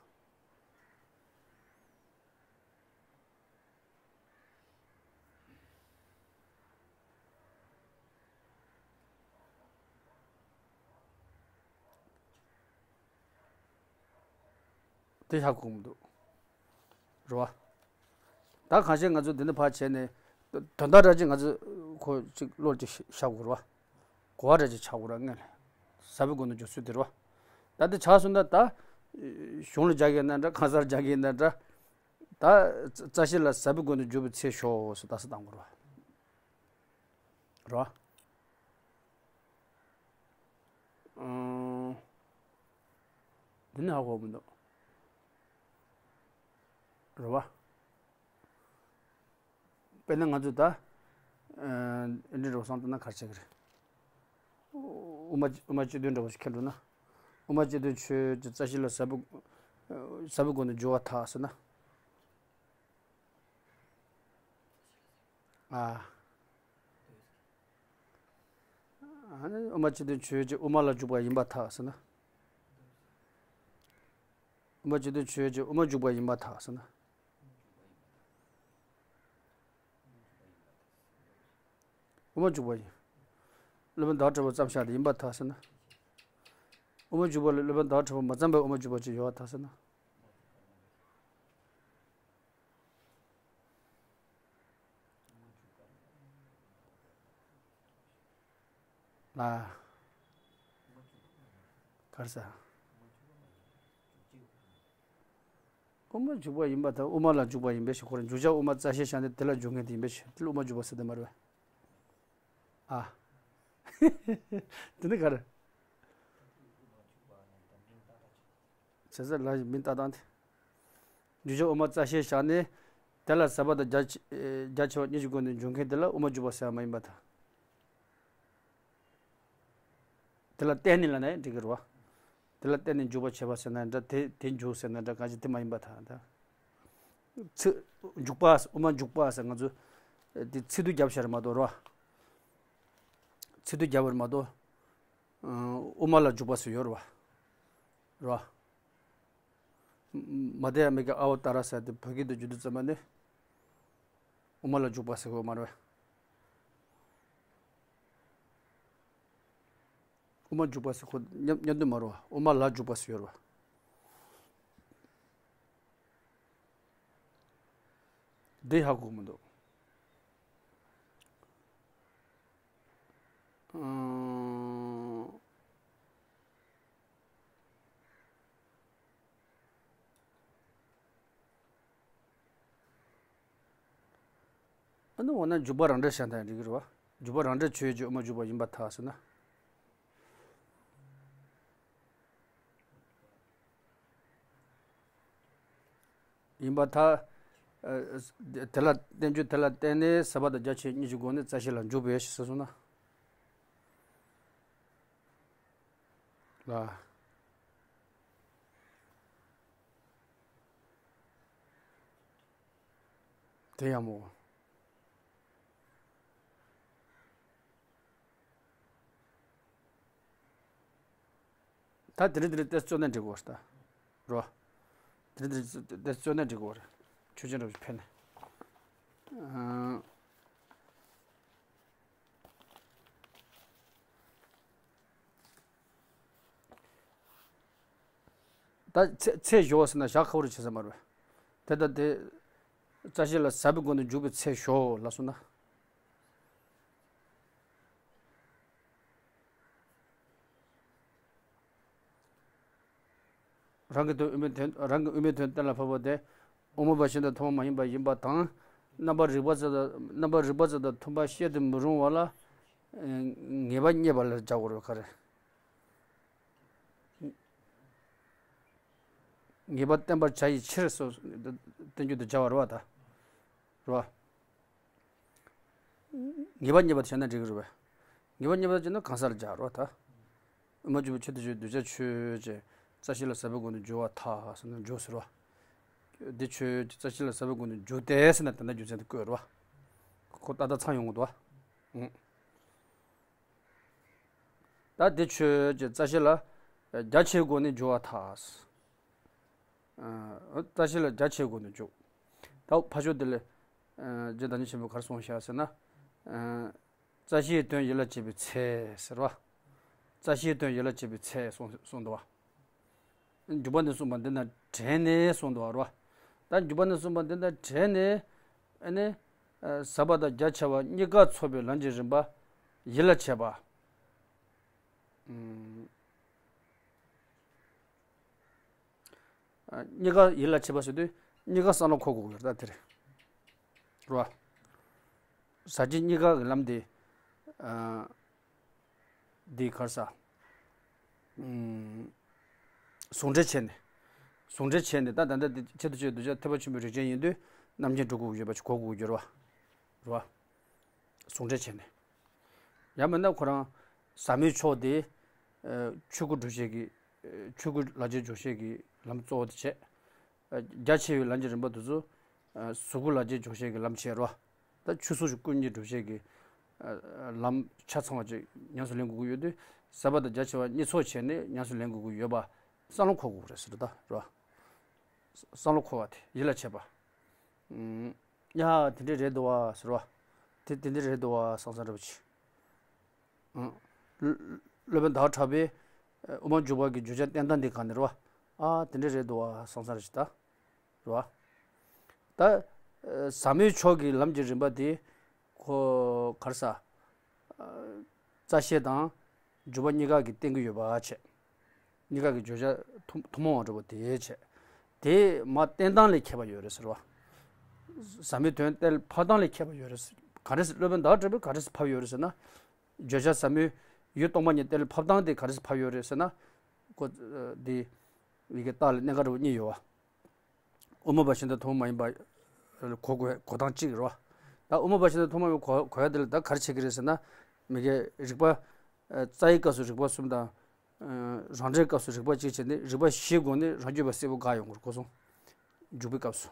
དེ་ཧ་གོ་མི་འདུག་རེད་བ། ད་གང་ཤེས་ང་ཚོ་འདི་ནས་ཕར་བྱས་ནས་དོན་དག་འདྲ་ཅིག་ང་ཚོ་ཁོ་ཅིག་བློར་ཅིག་ཤར་དགོས་རེད་བ། གོ་བ་འདྲ་ཅིག་ཆགས་དགོས་རེད་སྔོན་ལ། ཟབ་པའི་སྒོ་ནས་འཇུག་ཚུལ་དེ་རེད་བ། ད་དེ་ཆགས་སོང་ན་ད། གཞུང་ལ་རྒྱག་གི་ཡིན་ན་འདྲ་གང་སར་རྒྱག་གི་ཡིན་ན་འདྲ། ད་རྩ་ཤེས་ལ་ཟབ་པའི་སྒོ་ནས་འཇུག་པའི་ཚེ་ཤོག་ཟེར་ད་ས་བཏང་དགོས་རེད་བ། རེད་བ། ཨང་། འདི་ནི་ཧ་གོ་མི་འདུག་རེད་བ། དཔེར་ན་ང་ཚོས་ད། ཨ། འདི་འདྲ་བསམ་བཏང་ན་ག་རེ་བྱེད་ཀྱི་རེད། དབུ་མ་དབུ་མ་སྤྱི་དོན་འདྲ་བོ་ཞིག་ཁྱེར་འགྲོ་ན། དབུ་མ་སྤྱི་དོན་ཆོས་ཀྱི་རྩ་ཤེས་ལ་ཟབ་པའི་ཟབ་པའི་སྒོ་ནས་འཇུག་པར་ཐལ་ཟེར་ན། ཨ། ཨ་ནི་དབུ་མ་སྤྱི་དོན་ཆོས་ཀྱི་དབུ་མ་ལ་འཇུག་པ་ཡིན་པར་ཐལ་ཟེར་ན། དབུ་མ་སྤྱི་དོན་ཆོས་ཀྱི་དབུ་མ་འཇུག་པ་ཡིན་པར་ཐལ་ཟེར་ན། དབུ་མ་འཇུག་པ་ཡིན། སློབ་དཔོན་ཟླ་བ་གྲགས་པས་བརྩམས་བཞག་དེ་ཡིན་པར་ཐལ་ཟེར་ན། དབུ་མ་འཇུག་པ་ལ་སློབ་དཔོན་ཟླ་བ་གྲགས་པས་མ་བརྩམས་པའི་དབུ་མ་འཇུག་པ་ཅིག་ཡོད་པར་ཐལ་ཟེར་ན། ལ། ག་རེ་ཟེར། དབུ་མ་འཇུག་པ་ཡིན་པར་ཐལ། དབུ་མ་ལ་འཇུག་པ་ཡིན་པའི་ཕྱིར། ཁོ་རང་འཇུག་བྱ་དབུ་མ་རྩ་ཤེས་བཞག་ནས་དེ་ལ་འཇུག་མཁན་དེ་ཡིན་པའི་ཕྱིར། དེ་ལ་དབུ་མ་འཇུག་པ་ཟེར་དེ་མ་རེད་པས། ཨ། དེ་ནི་ག་རེ། བྱེད་ས་ལ་མིང་བཏགས་སྟངས་དེ། འཇུག་བྱ་དབུ་མ་རྩ་ཤེས་བཞག་ནས། དེ་ལ་ཟད་པ་དང་རྒྱ་ཆེ་རྒྱ་ཆེ་བ་གཉིས་ཀྱི་སྒོ་ནས་འཇུག་མཁན་དེ་ལ་དབུ་མ་འཇུག་པ་ཟེར་བ་མ་ཡིན་པར་ཐལ། དེ་ལ་བརྟེན་ནས་ལབ་ན་ཡང་འགྲིག་གི་རེད་བ། དེ་ལ་བརྟེན་ནས་འཇུག་པ་བྱེད་པ་ཟེར་ན་འདྲ། དེ་དེ་འཇུག་ཟེར་ན་འདྲ། གང་ཞིག་དེ་མ་ཡིན་པར་ཐལ། ད་ཚིག་འཇུག་པ། དབུ་མ་འཇུག་པ་ཟེར་ང་ཚོ་དེ་ཚིག་སྡུད་རྒྱབ་བཞག་རེད་མ་གཏོགས་རེད་བ། ཚིག་སྡུད་རྒྱབ་པ་རེད་མ་གཏོགས། ཨ། དབུ་མ་ལ་འཇུག་པ་ཟེར་ཡོད་རེད་བ། རེད་བ། མ་དེ་ཡ་མི་ག་ཨ་བ་ཏཱ་ར་ཟེར་དེ་བོད་སྐད་དུ་བསྒྱུར་དུས་ཙམ་པ་ནི། དབུ་མ་ལ་འཇུག་པ་ཟེར་གོ་མ་རེད་བ། དབུ་མ་འཇུག་པ་ཟེར་གོ་མཉམ་མཉམ་དུ་མ་རེད་བ། དབུ་མ་ལ་འཇུག་པ་ཟེར་ཡོད་རེད་བ། འདི་ཧ་གོ་མི་འདུག་ཨང་། ཨ་ནི་འོ་ན་འཇུག་པ་རང་འགྲེལ་བྱས་ན་ཡང་འགྲིག་གི་རེད་བ། འཇུག་པ་རང་འགྲེལ་ཆོས་ཅན་དབུ་མ་འཇུག་པ་ཡིན་པར་ཐལ་ཟེར་ན། ཡིན་པར་ཐལ། ཨ། དེ་ལ་བརྟེན། རྒྱུ་དེ་ལ་བརྟེན་ནས་ཟད་པ་དང་རྒྱ་ཆེ་གཉིས་ཀྱི་སྒོ་ནས་རྩ་ཤེ་ལ་འཇུག་པས་ཞེས་གསུངས་ན། ལ། དེ་ཡང་མོ། ད་དེ་རིང་དེ་རིང་ཏོག་ཙམ་རྩོད་ན་འགྲིག་གོ་ད། རོ། དེ་རིང་དེ་རིང་ཏོག་ཙམ་རྩོད་ན་འགྲིག་གོ་རེད། ཆོས་ཅན་རབ་ཕན་ནས། ཨང་། ད་ཚད་ཚད་བཞག་ཟེར་ན་བཞག་ཁག་པོ་རེད། བྱེད་ས་མ་རེད། དེ་ལྟ་སྟེ། རྩ་ཤེ་ལ་ཟད་པའི་སྒོ་ནས་འཇུག་པའི་ཚད་བཞག་ལབ་སོང་ན། རང་གི་དོན་དབུ་མའི་དོན། རང་གི་དབུ་མའི་དོན་གཏན་ལ་ཕབ་པ་དེ། དབུ་མ་བཞིན་དུ་ཐོག་མ་མ་ཡིན་པ་ཡིན་པ་དང་། རྣམ་པར་རིག་པ་ཙམ་དང་། རྣམ་པར་རིག་པ་ཙམ་དང་མཐུན་པ་བཤད་དུ་མི་རུང་བ་ལ། ཨ། ངེས་པ་རྙེད་པ་ལ་སྦྱར་དགོས་རེད། ག་རེ། ངེས་པ་བསྟན་པར་བྱ་ཡི་ཕྱིར་སོགས་བསྟན་རྒྱུ་དེ་སྦྱར་བ་རེད་བ་ད། རེད་བ། ངེས་པ་རྙེད་པར་བྱས་ན་འགྲིག་གི་རེད་བས། ངེས་པ་རྙེད་པར་བྱས་ན་གང་ཟག་ལ་སྦྱར་རེད་བ་ད། དབུ་མ་འཇུག་པའི་ཆེད་དུ་བརྗོད་གདུལ་བྱ་ཆོས་ཅན། རྩ་ཤེ་ལ་ཟད་པའི་སྒོ་ནས་འཇུག་པར་ཐལ་ཟེར་ན་འཇུག་ཟེར་བ། འདི་ཆོས་ཅན། རྩ་ཤེ་ལ་ཟད་པའི་སྒོ་ནས་འཇུག་སྟེ་ཟེར་ན་དེ་འདྲ་རྒྱུ་མཚན་དེ་བཀོད་རེད་བ། ཁོ་ཏག་ཏག་ཚང་ཡོང་གི་འདུག་བ། ཨང་། ད་དེ་ཆོས་ཅན། རྩ་ཤེ་ལ་རྒྱ་ཆེའི་སྒོ་ནས་འཇུག་པར་ཐལ། ཨ། རྩ་ཤེ་ལ་རྒྱ་ཆེའི་སྒོ་ནས་འཇུག་ད་ཕར་ཕྱོགས་དེ་ལ། ཨ། རྗེ་བདག་ཉིད་ཆེན་པོས་ག་རེ་གསུངས་བཞག་ཟེར་ན། ཨ། རྩ་ཤེའི་དོན་ཡིད་ལ་བྱེད་པའི་ཚད་ཟེར་བ། རྩ་ཤེའི་དོན་ཡིད་ལ་བྱེད་པའི་ཚད་གསུངས་གསུངས་འདུག་བ། འཇུག་པ་ནས་གསུངས་པ་འདི་དང་བྲལ་ནས་གསུངས་འདུག་བ། རེད་བ། ད་འཇུག་པ་ནས་གསུངས་པ་འདི་དང་བྲལ་ནས། ཨ་ནི། ཨ། ཟད་པ་དང་རྒྱ་ཆེ་བ་གཉིས་ཀ་ཚོགས་པའི་ལམ་གྱི་རིམ་པ་ཡིད་ལ་བྱེད་པ། ཨུམ། ཨ། གཉིས་ཀ་ཡིད་ལ་བྱེད་པ་ཟེར་དུས་གཉིས་ཀ་བསམ་བློ་འཁོར་དགོས་ཀྱི་རེད། ད་དེ་རེད། རེད་བ། ཟབ་ཆོས་གཉིས་ཀ་གི་ལམ་དེ། ཨ། འདི་ག་རེ་ཟ། ཨུམ། ཟུང་འབྲེལ་བྱས་ནས། ཟུང་འབྲེལ་བྱས་ནས། ད་ད་ལྟ་འདི་ཆེད་དུ་བྱས་གདུལ་བྱ་ཐེག་པ་ཆེན་པོའི་རིགས་ཅན་ཡིན་དུས་རྣམ་མཁྱེན་སྒྲུབ་དགོས་ཀྱི་ཡོད་པ་ཞིག་གོ་དགོས་ཀྱི་ཡོད་རེད་བ། རེད་བ། ཟུང་འབྲེལ་བྱས་ནས། ཡང་མིན་ན་ཁོ་རང་ཟབ་མོའི་ཕྱོགས་དེ། ཨ། ཆོས་སྐུ་སྒྲུབ་བྱེད་ཀྱི། ཨ། ཆོས་སྐུ་ལག་རྗེས་འཇོག་བྱེད་ཀྱི་ལམ་གཙོ་བོ་དེ་བྱས། ཨ། རྒྱ་ཆེ་བའི་ལམ་གྱི་རིམ་པ་དེ་ཚོ། ཨ། གཟུགས་སྐུ་ལག་རྗེས་འཇོག་བྱེད་ཀྱི་ལམ་བྱས་རེད་བ། ད་ཆོས་གཟུགས་ཀུན་གཉིས་སྒྲུབ་བྱེད་ཀྱི། ཨ། ལམ་ཆ་ཚང་བ་ཅིག་ཉམས་སུ་ལེན་དགོས་ཀྱི་ཡོད་དུས། ཟབ་པ་དང་རྒྱ་ཆེ་བ་གཉིས་ཚོགས་བྱས་ནས་ཉམས་སུ་ལེན་དགོས་ཀྱི་ཡོད་པ་བསམ་བློ་འཁོར་དགོས་རེད་ཟེར། ད་རེད་བ། བསམ་བློ་འཁོར་བ་དེ་ཡིད་ལ་བྱེད་པ། ཨུམ། ཡ། དེ་འདྲས་རེད་འདུག་བ་ཟེར་བ། དེ་དེ་འདྲས་རེད་འདུག་བ། སང་སང་རེད་པ་ཆེ། ཨང་། སློབ་དཔོན་ཟླ་བ་གྲགས་པས། ཨ། དབུ་མ་འཇུག་པ་གི་བརྗོད་བྱ་བསྟན་སྟངས་འདི་ག་ནས་རེད་བ། ཨ། དེ་འདྲས་རེད་འདུག་བ། སང་སང་རེད་ཅི་ད། རེད་བ། ད། ཨ། ཟབ་མོའི་ཕྱོགས་ཀྱི་ལམ་གྱི་རིམ་པ་དེ། ཁོ་ག་རེ་ཟ། ཨ། རྩ་ཤེ་དང་འཇུག་པ་གཉིས་ཀ་གིས་བསྟན་གྱི་ཡོད་པ་བྱས། གཉིས་ཀ་གི་བརྗོད་བྱ་ཐུན་ཐུན་མོང་བ་འདྲ་བོ་དེ་བྱས། དེ་མ་བསྟན་སྟངས་ལས་ཁྱད་པར་ཡོད་རེད་ཟེར་བ། ཟབ་མོའི་དོན་གཏན་ལ་ཕབ་སྟངས་ལས་ཁྱད་པར་ཡོད་རེད་ཟེར། ག་རེ་ཟེར། སློབ་དཔོན་ཟླ་བ་གྲགས་པས་ག་རེ་ཟེར་ཕབ་ཡོད་རེད་ཟེར་ན། བརྗོད་བྱ་ཟབ་མོའི་ ཡུལ་སྟོང་པ་ཉིད་གཏན་ལ་ཕབ་སྟངས་དེ་ག་རེ་ཕབ་ཡོད་རེད་ཟེར་ན། ཁོ་འདི་ཡི་གེ་རྟགས་ལ་གནད་འགག་འདྲ་པོ་གཉིས་ཡོད་པ། དབུ་མ་པ་བཞིན་དུ་ཐུན་མོང་མ་ཡིན་པ་གོ་དགོས་གོ་སྟངས་གཅིག་རེད་བ། ད་དབུ་མ་པ་བཞིན་དུ་ཐུན་མོང་མ་ཡིན་པ་གོ་གོ་ཡ་དེ་ལ་ད་ག་རེ་བྱེད་ཀྱི་རེད་ཟེར་ན། མི་དགེ་རིགས་པ། རྩ་བའི་སྐབས་སུ་རིགས་པ་གསུམ་དང་། རང་འབྲས་སྐབས་སུ་རིགས་པ་གཅིག་བྱས་ནས་རིགས་པ་བཞིའི་སྒོ་ནས་རང་རྒྱུད་པ་གསལ་པོ་དགག་ཡོང་དགོས་གོ་སོང་། འཇུག་པའི་སྐབས་སུ།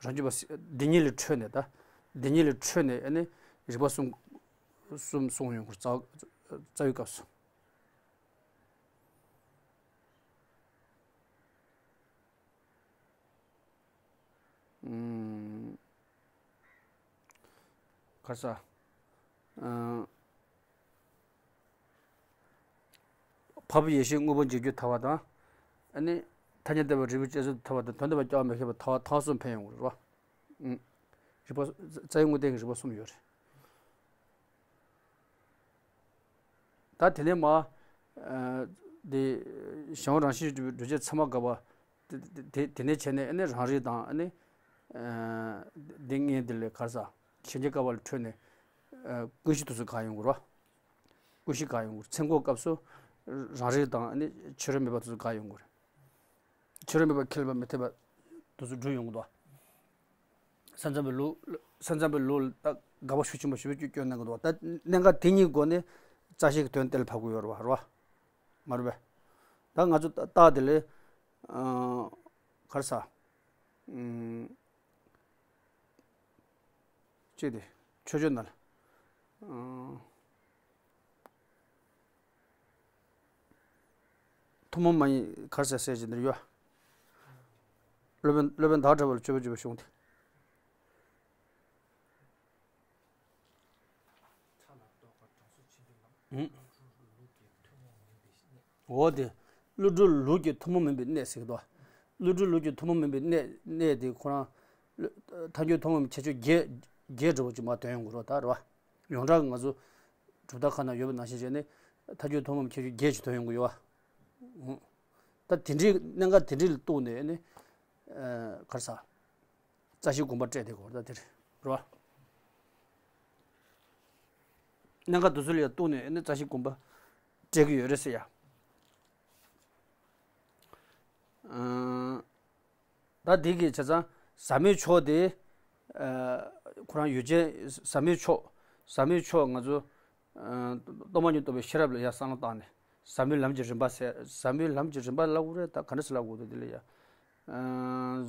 རང་རྒྱུད་པ་གསལ་འདི་གཉིས་ལས་འཕྲོས་ནས་ད། འདི་གཉིས་ལས་འཕྲོས་ནས་ཨ་ནི་རིགས་པ་གསུམ། གསུམ་གསུངས་ཡོང་དགོས་རྩ་རྩ་བའི་སྐབས་སུ། ཨུམ། ག་ས། ཨ། འཕགས་པའི་ཡེ་ཤེས་དངོས་པོ་འཇིག་རྒྱུ་ཐལ་བ་དང་། ཨ་ནི། ཐ་སྙད་བསྟན་པ་རིགས་པས་དཔྱད་བཟོད་ཐལ་བ་དང་དོན་དམ་པར་སྐྱེ་བ་མི་ཁེགས་པ་ཐལ་བ་ཐལ་བ་གསུམ་འཕེན་ཡོང་གི་རེད་བ། ཨུམ། རིགས་པ། རྩ་བའི་དངོས་བསྟན་གྱི་རིགས་པ་གསུམ་ཡོད་རེད། ད་དེ་ནས་མ། ཨ། དེ། གཞན་དབང་རང་བཞིན་གྱིས་གྲུབ་པའི་སྒྲུབ་བྱེད་ཚད་མ་དགག་པ། དེ་དེ་དེ་ནས་བྱས་ནས་ཨ་ནི་རང་རིག་དང་ཨ་ནི། ཨ། འདི་ལྔའི་འདི་ལས་ག་རེ་ཟ། གཞན་དབང་དགག་པ་ལས་འཕྲོས་ནས། ཨ། ཀུན་གཞི་དེ་ཚོ་དགག་ཡོང་དགོས་རེད་བ། ཀུན་གཞི་དགག་ཡོང་དགོས་རེད། མཚན་འགོག་སྐབས་སུ། རང་རིག་དང་ཨ་ནི་ཕྱི་རོལ་མེད་པ་དེ་ཚོ་དགག་ཡོང་དགོས་རེད། ཕྱི་རོལ་མེད་པ་ཁས་ལེན་པ་མི་འཐད་པ་དེ་ཚོ་སྒྲུབ་ཡོང་གི་འདུག་ས་མཚམས་པའི་ལུགས། ས་མཚམས་པའི་ལུགས་ལ་དགག་པ་ཤུགས་ཆེན་པོ་ཞེ་པོ་ཅིག་སྐྱོན་གནང་གི་འདུག་ད་གནད་འགག་དེ་གཉིས་སྒོ་ནས་རྩ་ཤེས་ཀྱི་དོན་གཏན་ལ་ཕབ་དགོས་ཡོད་རེད་བ། རེད་བ། མ་རེད་པས། ད་ང་ཚོ་རྟགས་དེ་ལས། ཨ། ག་རེ་ཟ། ཨུམ། ཅེས་ཏེ། ཆོས་སྤྱོད་ནང་ལ། ཨང་། ཐུན་མོང་མ་ཡིན་ག་རེ་ཟེར་ཟེར་གྱི་འདིར་ཡོད། སློབ་དཔོན་སློབ་དཔོན་ཟླ་བ་གྲགས་པ་ལ་སྤྱོད་པ་བརྗོད་པའི་གཞུང་དེ། ཨང་། འོ་དེ། ཀླུ་སྒྲུབ་ལུགས་ཀྱི་ཐུན་མོང་མིན་པའི་གནད་ཟེར་གྱི་འདུག་ཀླུ་སྒྲུབ་ལུགས་ཀྱི་ཐུན་མོང་མིན་པའི་གནད་གནད་དེ་ཁོ་རང་། ཐལ་འགྱུར་ཐུན་མོང་མིན་པའི་ཁྱད་ཆོས་བརྒྱད་བརྒྱད་འདྲ་པོ་ཅིག་མར་འདོན་ཡོང་གི་རེད་ད། རེད་བ། ཡོངས་གྲགས་ཀྱི་ང་ཚོ་གྲུབ་མཐའ་ཁག་ན་ཡོད་པ་ནང་བཞིན་བྱས་ནས་ཐལ་འགྱུར་ཐུན་མོང་མིན་པའི་ཁྱད་ཆོས་བརྒྱད་ཅིག་འདོན་ཡོང་གི་ཡོད་བ། ད་དེ་འདྲའི་གནད་འགག་དེ་འདྲ་ལ་གཏུགས་ནས་ནི། ག་རེ་ཟ། རྩ་ཤེའི་དགོངས་པ་བཀྲལ་དེ་གོ་ད་དེ་རེད་བ། གནད་འགག་དེ་ཚོ་ལ་ཡང་གཏུགས་ནས་ནི་རྩ་ཤེའི་དགོངས་པ་བཀྲལ་གྱི་ཡོད་རེད་ཟེར་ཡ། ཨང་། ད་འདི་གི་བྱས་ཙང་ཟབ་མོའི་ཕྱོགས་དེ། ཁོ་རང་ཡུལ་ཅན་ཟབ་མོའི་ཕྱོགས། ཟབ་མོའི་ཕྱོགས་ང་ཚོ། སྟོང་པ་ཉིད་རྟོགས་པའི་ཤེས་རབ་ལ་ཡར་བསམ་བློ་བཏང་ནས་ཟབ་མོའི་ལམ་གྱི་རིམ་པ་ཟེར། ཟབ་མོའི་ལམ་གྱི་རིམ་པ་ལབ་དགོས་རེད་ད། ག་འདྲ་ཟེར་ལབ་དགོས་འདུག་དེ་ལ་ཡ།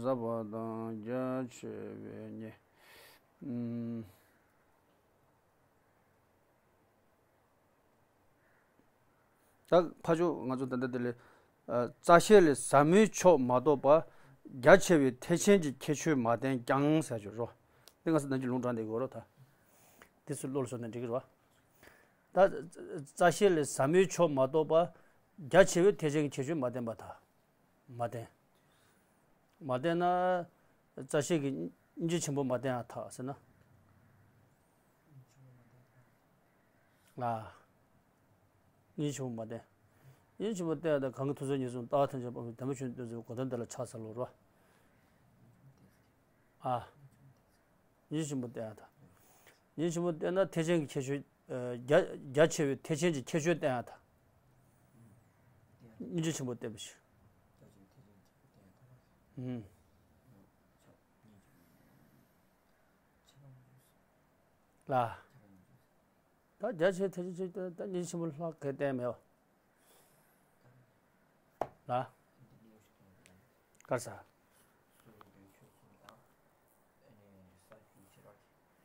ཟབ་པ་དང་རྒྱ་ཆེ་བའི་གནད། ད་ཕ་ཆོས་ང་ཚོ་ད་ལྟ་དེ་ལས། རྩ་ཤེ་ལས་ཟབ་མོའི་ཕྱོགས་མ་གཏོགས་པ། རྒྱ་ཆེ་བའི་ཐེག་ཆེན་གྱི་ཁྱད་ཆོས་མ་བསྟན་ཀྱང་ཟེར་ཆོག་རོ། འདི་ང་ཚོ་ནམ་རྒྱུན་ལུང་དྲངས་བསྡད་ཀྱི་ཡོད་རེད་ད། འདི་ཚོ་བློ་ལ་བཟུང་ནས་འགྲིག་གི་རེད་བ། ད་རྩ་ཤེ་ལས་ཟབ་མོའི་ཕྱོགས་མ་གཏོགས་པ། རྒྱ་ཆེ་བའི་ཐེག་ཆེན་གྱི་ཁྱད་ཆོས་མ་བསྟན་པ་དང་། མ་བསྟན། མ་བསྟན་ན། རྩ་ཤེ་གི་སྙིང་རྗེ་ཆེན་པོ་མ་བསྟན་ཡང་ཐལ་ཟེར་ན། ལ། སྙིང་རྗེ་ཆེན་པོ་མ་བསྟན། སྙིང་རྗེ་ཆེན་པོ་བསྟན་ཡང་ད་གང་གི་ཐུགས་བརྩེ་ཉེར་བཟུང་ལྟ་བ་ཐམས་ཅད་སྤངས་པའི་བདེན་པ་ཆོས་ཉིད་སྟོན་ཟེར་བའི་གོ་དོན་དེ་ལ་ཕྱག་འཚལ་ལོ་རོ། ཨ། སྙིང་རྗེ་ཆེན་པོ་བསྟན་ཡང་ད། སྙིང་རྗེ་ཆེན་པོ་བསྟན་ན་ཐེག་ཆེན་གྱི་ཁྱད་ཆོས། རྒྱ་རྒྱ་ཆེ་བའི་ཐེག་ཆེན་གྱི་ཁྱད་ཆོས་བསྟན་ཡང་ད། སྙིང་རྗེ་ཆེན་པོ་བསྟན་པ་ཞིག་ཨུམ། ལ། ད་རྒྱ་ཆེ་ཐེག་ཆེན་ཆེ་ད་སྙིང་རྗེ་ཆེན་པོ་ལྷག་གེ་བསྟན་མེད་པ། ལ། གར་ས།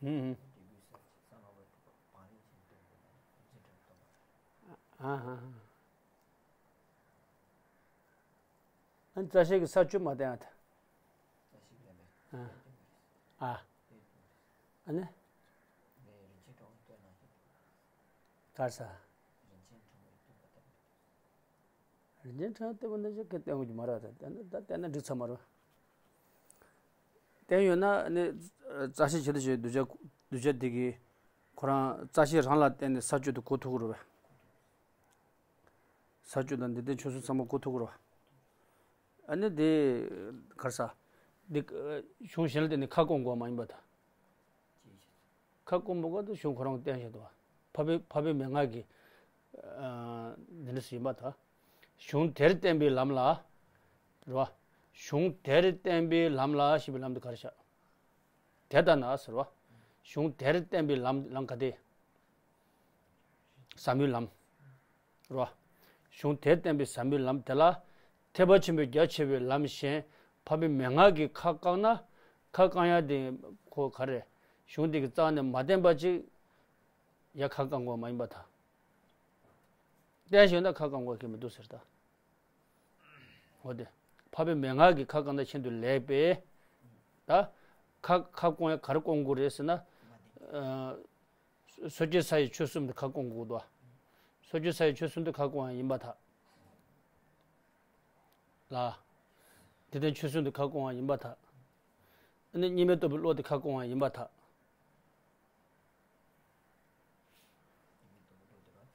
ཨུམ། ཨ་ཧ་ཧ། ཨ་ནི་རྩ་ཤེ་གི་ས་བཅུ་མ་བསྟན་ཨ་ད། ཨ། ཨ་ནི། གར་ས། རིན་ཆེན་ཕྲེང་བ་སྟོན་པ་འདི་ཅིག་གི་བསྟན་དགོས་ཀྱི་མ་རེད་ད། བསྟན་ན་ད་བསྟན་ན་འགྲིག་ཚར་མ་རེད། བསྟན་ཡོད་ན་ནི། རྩ་ཤེ་བྱེད་དུ་བྱེད་གདུལ་བྱ་གདུལ་བྱ་འདི་གིས་ཁོ་རང་རྩ་ཤེ་རང་ལ་བརྟེན་ནས་ས་བཅུ་དེ་གོ་ཐུབ་ཀྱི་རེད་པས། ས་བཅུ་དང་འདི་ལྡན་ཆོས་གསུམ་ཚང་མ་གོ་ཐུབ་ཀྱི་རེད་པ། ཨ་ནི་འདི། གར་ས། འདི། གཞུང་གཞན་ལ་བརྟེན་ནས་ཁ་སྐོང་དགོས་མ་ཡིན་པ་དང་། ཁ་སྐོང་བ་ག་དུ་གཞུང་ཁོ་རང་བསྟན་བཞག་འདུག་པ། འཕགས་པའི་འཕགས་པའི་མན་ངག་གི། འདི་འདྲ་ཞིག་ཡིན་པར་ཐལ། གཞུང་དེར་བསྟན་པའི་ལམ་ལ། རེད་བ། གཞུང་དེར་བསྟན་པའི་ལམ་ལ་ཞེས་པའི་ལམ་དེ་ག་རེ་བཞག་དེ་ལྟ་ན་ཟེར་བ། གཞུང་དེར་བསྟན་པའི་ལམ་ལམ་ག་དེ། ཟབ་མོའི་ལམ། རེད་བ། གཞུང་དེར་བསྟན་པའི་ཟབ་མོའི་ལམ་དེ་ལ། ཐེག་པ་ཆེན་པོའི་རྒྱ་ཆེ་བའི་ལམ་གཞན། འཕགས་པའི་མན་ངག་གིས་ཁ་བསྐངས་ན། ཁ་བསྐངས་ཡ་དེ་ཁོ་ག་རེ། གཞུང་དེ་གི་རྩ་ནས་མ་བསྟན་པ་ཅིག་ཡ་ཁ་བསྐངས་དགོས་མ་ཡིན་པར་ཐལ། བསྟན་ཞེ་ན་ཁ་བསྐངས་དགོས་ཀྱི་མི་འདུག་ཟེར་ད། འོ་དེ། འཕགས་པའི་མན་ངག་གིས་ཁ་བསྐངས་ན་ཤིན་ཏུ་ལེགས་པས། ད། ཁ་ཁ་བསྐངས་ཡ་ག་རེ་བསྐངས་དགོས་རེད་ཟེར་ན། ཨ། སོ་སྐྱེ་ས་ཡི་ཆོས་གསུམ་དེ་ཁ་བསྐངས་དགོས་འདུག་སོ་སྐྱེ་ས་ཡི་ཆོས་གསུམ་དེ་ཁ་བསྐངས་ཡ་ཡིན་པར་ཐལ། ལ། དེ་ལྟར་ཆོས་གསུམ་དེ་ཁ་བསྐངས་ཡ་ཡིན་པར་ཐལ། ཨ་ནི་གཉིས་མེད་རྟོགས་པའི་བློ་དེ་ཁ་བསྐངས་ཡ་ཡིན་པར་ཐལ།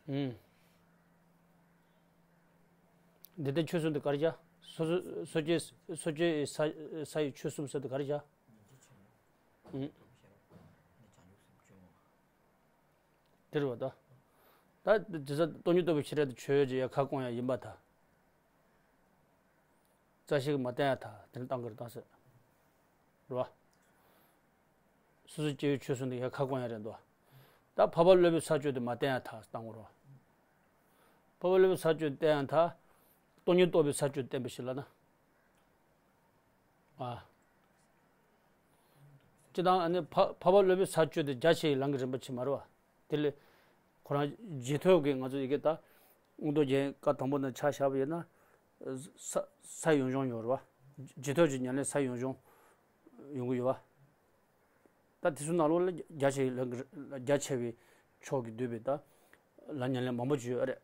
ཨུམ། འདི་ལྟར་ཆོས་གསུམ་དེ་ག་རེ་བྱ། སོ་སོ་སོ་སྐྱེ་སོ་སྐྱེ་ས་ས་ཡི་ཆོས་གསུམ་ཟེར་དེ་ག་རེ་བྱ། ཨུམ། དེ་རེད་བ་ད། ད་དེ་ས་སྟོང་ཉིད་རྟོགས་པའི་ཤེས་རབ་དེ་ཆོས་ཀྱི་ཡ་ཁ་བསྐངས་ཡ་ཡིན་པར་ཐལ། རྩ་ཤེས་ཀྱིས་མ་བསྟན་ཡ་ཐལ། དེ་ནི་བཏང་གི་རེད་བཏང་ཟེར། རེད་བ། སོ་སོ་སྐྱེ་བོའི་ཆོས་གསུམ་དེ་ཡང་ཁ་བསྐངས་ཡ་རེད་འདུག་ད་འཕགས་པ་སློབ་པའི་ས་བཅུ་དེ་མ་བསྟན་ཡ་ཐལ་བཏང་གི་རེད་བ། འཕགས་པ་སློབ་པའི་ས་བཅུ་བསྟན་ཡ་ཐལ། སྟོང་ཉིད་རྟོགས་པའི་ས་བཅུ་བསྟན་པའི་ཕྱིར་ལབ་ན། ཨ། སྤྱིར་བཏང་ཨ་ནི་འཕགས་འཕགས་པ་སློབ་པའི་ས་བཅུ་དེ་རྒྱ་ཆེ་བའི་ལམ་གྱི་རིམ་པ་ཅིག་མ་རེད་བ། དེ་ལས། ཁོ་རང་རྗེས་ཐོབ་ཀྱི་ང་ཚོ་ཡི་གེ་ད། དབང་རྡོ་རྗེ་བཀའ་དང་པོ་ནས་ཆ་བཞག་པ་ཡིན་ན། ས་ས་ཡོངས་སྦྱོང་ཡོད་རེད་བ། རྗེས་ཐོབ་ཀྱི་ཉམས་ལེན་ས་ཡོངས་སྦྱོང་ཡོང་གི་ཡོད་བ། ད་དེ་ཚོའི་ནང་ལོགས་ལ་རྒྱ་ཆེ་བའི་ལམ་གྱི་རྒྱ་ཆེ་བའི་ཕྱོགས་ཀྱི་བསྡུས་པའི་ད་ལམ་ཉམས་ལེན་མང་པོ་ཅིག་ཡོད་རེད།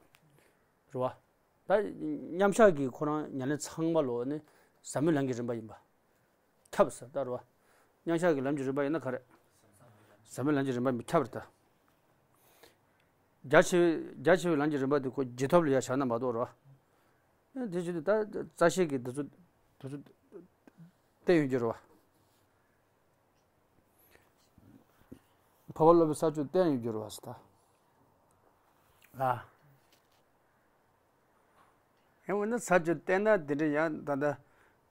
རེད་བ། ད་མཉམ་བཞག་གི་ཁོ་རང་ཉམས་ལེན་ཚང་མ་ལོགས་ནི་ཟབ་མོའི་ལམ་གྱི་རིམ་པ་ཡིན་པ། ཁྱབ་ཟེར་ལྟར་བ། མཉམ་བཞག་གི་ལམ་གྱི་རིམ་པ་ཡིན་ན་ག་རེ། ཟབ་མོའི་ལམ་གྱི་རིམ་པ་མི་ཁྱབ་རེད་ད། རྒྱ་ཆེ་བའི་རྒྱ་ཆེ་བའི་ལམ་གྱི་རིམ་པ་དེ་ཁོ་རྗེས་ཐོབ་ལ་ཡ་བཞག་ན་མ་གཏོགས་རེད་བ། ཨེ་དེ་བཞིན་དུ་ད་རྩ་ཤེས་ཀྱི་དེ་ཚོ་དེ་ཚོ་བསྟན་ཡོད་རྒྱུ་རེད་བ། འཕགས་པ་སློབ་པའི་ས་བཅུ་བསྟན་ཡོད་རྒྱུ་རེད་བ་ཟེར་ད། ལ། ཡང་འོ་ན་ས་བཅུ་བསྟན་ན་དེ་འདྲ་ཡང་ད་ལྟ་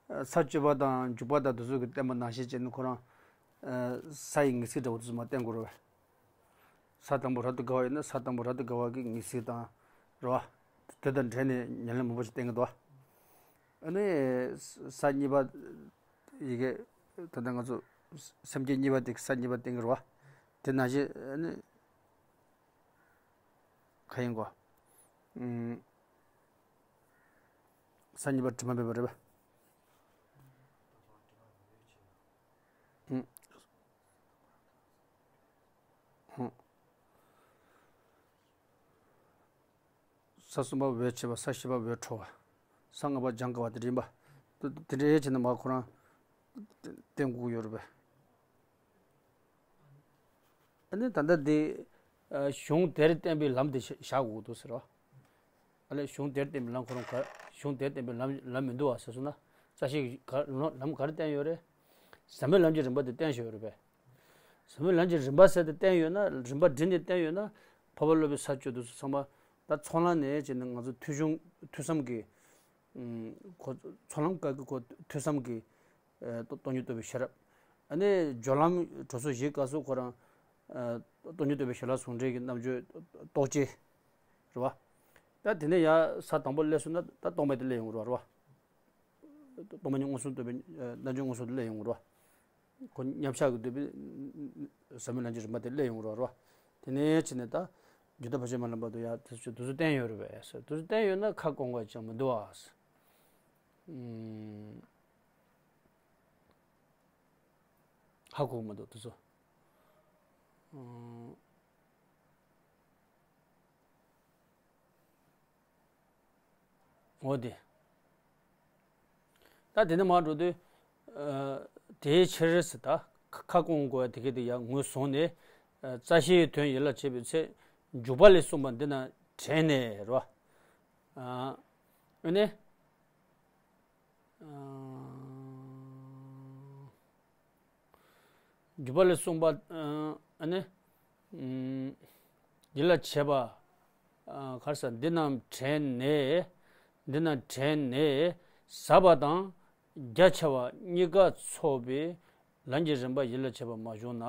ས་བཅུ་པ་དང་འཇུག་པ་དང་དེ་ཚོ་གི་བསྟན་པ་ནང་བཞིན་བྱས་ནས་ཁོ་རང་ས་ཡི་ངེས་ཚིག་འདྲ་བོ་དེ་ཚོ་མ་བསྟན་དགོས་རེད་བས། ས་དང་པོ་རབ་ཏུ་དགའ་བ་ཡིན་ན་ས་དང་པོ་རབ་ཏུ་དགའ་བ་གི་ངེས་ཚིག་དང་རེད་བ། དེ་དང་འབྲེལ་ནས་ཉམས་ལེན་མང་པོ་ཞིག་བསྟན་གྱི་འདུག་ཨ་ནི་ས་གཉིས་པ་ཡི་གེ་ད་ལྟ་ང་ཚོ་སེམས་བསྐྱེད་གཉིས་པ་དེ་ས་གཉིས་པ་བསྟན་གྱི་རེད་བ། དེ་ནང་བཞིན་ཨ་ནི། ག་ཡིན་གོ། ཨུམ། ས་གཉིས་པ་དྲི་མ་མེད་པ་རེད་པ། ཨུམ། ཨུམ། ས་གསུམ་པ་འོད་ཆེ་བ། ས་བཞི་པ་འོད་ཁྲོ་བ། ས་ལྔ་པ་སྦྱང་དཀའ་བ་དེ་རེད་པ། དེ་དེ་འདྲའི་བྱས་ན་མ་ཁོ་རང་བསྟན་དགོས་ཀྱི་ཡོད་རེད་པས། ཨ་ནི་ད་ལྟ་འདི། ཨ། གཞུང་དེར་བསྟན་པའི་ལམ་དེ་བཞག་དགོས་འདུག་ཟེར་བ། ཨ་ལས་གཞུང་དེར་བསྟན་པའི་ལམ་ཁོ་རང་ག་གཞུང་དེར་བསྟན་པའི་ལམ་ལམ་མི་འདུག་བ་ཟེར་སོང་ན། རྩ་ཤེས་ཀྱིས་ག་ལམ་ག་རེ་བསྟན་ཡོད་རེད། ཟབ་མོའི་ལམ་གྱི་རིམ་པ་དེ་བསྟན་བཞག་ཡོད་རེད་པས། ཟབ་མོའི་ལམ་གྱི་རིམ་པ་ཟེར་དེ་བསྟན་ཡོད་ན། རིམ་པ་བསྒྲིལ་ནས་བསྟན་ཡོད་ན། འཕགས་པ་སློབ་པའི་ས་བཅུ་དེ་ཚོ་ཚང་མ་ད་ཚོགས་ལམ་ནས་བྱས་ནས་ང་ཚོ་ཐོས་བྱུང་ཐོས་བསམ་གྱི། ཨུམ། ཁོ་ཚོགས་ལམ་ཀ་གི་ཁོ་ཐོས་བསམ་གྱི། ཨ། སྟོང་ཉིད་རྟོགས་པའི་ཤེས་རབ། ཨ་ནི་སྦྱོར་ལམ་གྲོལ་ཚུལ་བཞིའི་སྐབས་སུ་ཁོ་རང་། ཨ། སྟོང་ཉིད་རྟོགས་པའི་ཤེས་རབ་ཟུང་འབྲེལ་གྱི་རྣམ་དཔྱོད་རྟོགས་བྱེད། རེད་བ། ད་དེ་ནས་ཡར་ས་དང་པོ་སླེབས་སོང་ན་ད་སྟོང་པ་དེ་སླེབས་ཡོང་གི་རེད་བ། སྟོང་པ་ཉིད་མངོན་སུམ་རྟོགས་པའི་རྣལ་འབྱོར་མངོན་སུམ་དེ་སླེབས་ཡོང་གི་རེད་བ། ཁོ་མཉམ་བཞག་གི་འདུས་པའི་ཟབ་མོའི་ལམ་གྱི་རིམ་པ་དེ་སླེབས་ཡོང་གི་རེད་བ། དེ་ནས་ཕྱིན་ནས་ད་རྒྱུད་སྟོད་ཕལ་ཆེར་མ་ལམ་བར་དུ་ཡར་དེ་ཚོ་དེ་ཚོ་བསྟན་ཡོད་རེད་བས། དེ་ཚོ་བསྟན་ཡོད་ན་ཁ་སྐོང་དགོས་ཀྱང་མི་འདུག་བ། ཧ་གོ་མི་འདུག་དེ་ཚོ། འོ་དེ། ད་དེ་ནས་མར་འགྲོ་དུས། ཨ། དེའི་ཕྱིར་ཟེར་ད། ཁ་སྐོང་དགོས་དེ་ག་དེ་ཡང་ངོས་བཟུང་ནས། ཨ། རྩ་ཤེའི་དོན་ཡིད་ལ་བྱེད་པའི་ཚེ། འཇུག་པ་ལས་གསུངས་པ་འདི་རྣམས་དྲན་ནས་རོ། ཨ། ཨ་ནི། ཨ། འཇུག་པ་ལས་གསུངས་པ། ཨ་ནི། ཡིད་ལ་བྱེད་པ། ག་རེ་ཟེར། འདི་རྣམས་དྲན་ནས། འདི་རྣམས་དྲན་ནས་ཟབ་པ་དང་རྒྱ་ཆེ་བ་གཉིས་ཀ་ཚོགས་པའི་ལམ་གྱི་རིམ་པ་ཡིད་ལ་བྱེད་པ་མ་བྱུང་ན།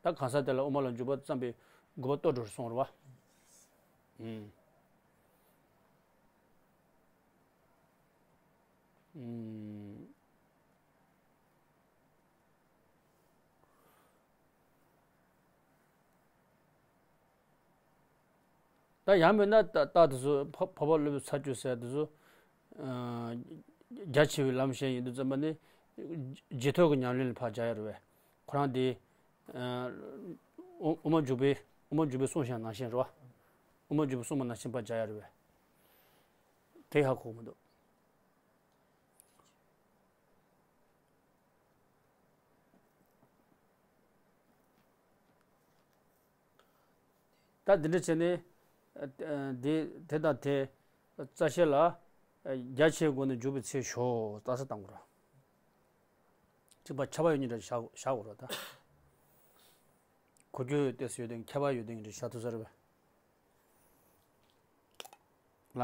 ད་གང་ཟག་དེ་ལ་དབུ་མ་ལ་འཇུག་པ་བརྩམས་པའི་དགོས་པ་རྟོགས་འགྲོ་གསུངས་རེད་བ། ཨུམ། ཨུམ། ད་ཡང་མིན་ན་ད་ད་དེ་ཚོ་འཕགས་འཕགས་པ་སློབ་དཔོན་ཚར་གཅོད་ཟེར་དེ་ཚོ། ཨ། རྒྱ་ཆེ་བའི་ལམ་གཞན་ཡིན་དུས་ཙམ་པ་ནི་རྗེས་ཐོབ་ཀྱི་ཉམས་ལེན་ལ་ཕར་སྦྱར་ཡ་རེད་བས། ཁོ་རང་དེ། ཨ། དབུ་དབུ་མ་འཇུག་པའི་དབུ་མ་འཇུག་པའི་གསུང་བཤད་ནང་བཞིན་རེད་བ། དབུ་མ་འཇུག་པའི་གསུང་བ་ནང་བཞིན་ཕར་སྦྱར་ཡ་རེད་བས། དེ་ཧ་གོ་གི་མི་འདུག་ད་འདི་འདྲ་བྱས་ནས། ཨ། དེ་དེ་དང་དེ་རྩ་ཤེ་ལ་རྒྱ་ཆེའི་སྒོ་ནས་འཇུག་པའི་ཚེ་ཞོག་རྩ་ས་བཏང་དགོས་ར། གཅིག་པ་ཁྱབ་པ་ཡོད་ཉིད་འདྲ་བཞག་བཞག་དགོས་ར་ད། གོ་རྒྱུ་ཡོད་དེ་ཡོད་དེ་ཁྱབ་པ་ཡོད་དེ་འདྲ་བཞག་ཐུབ་ས་རེད་པས། ལ།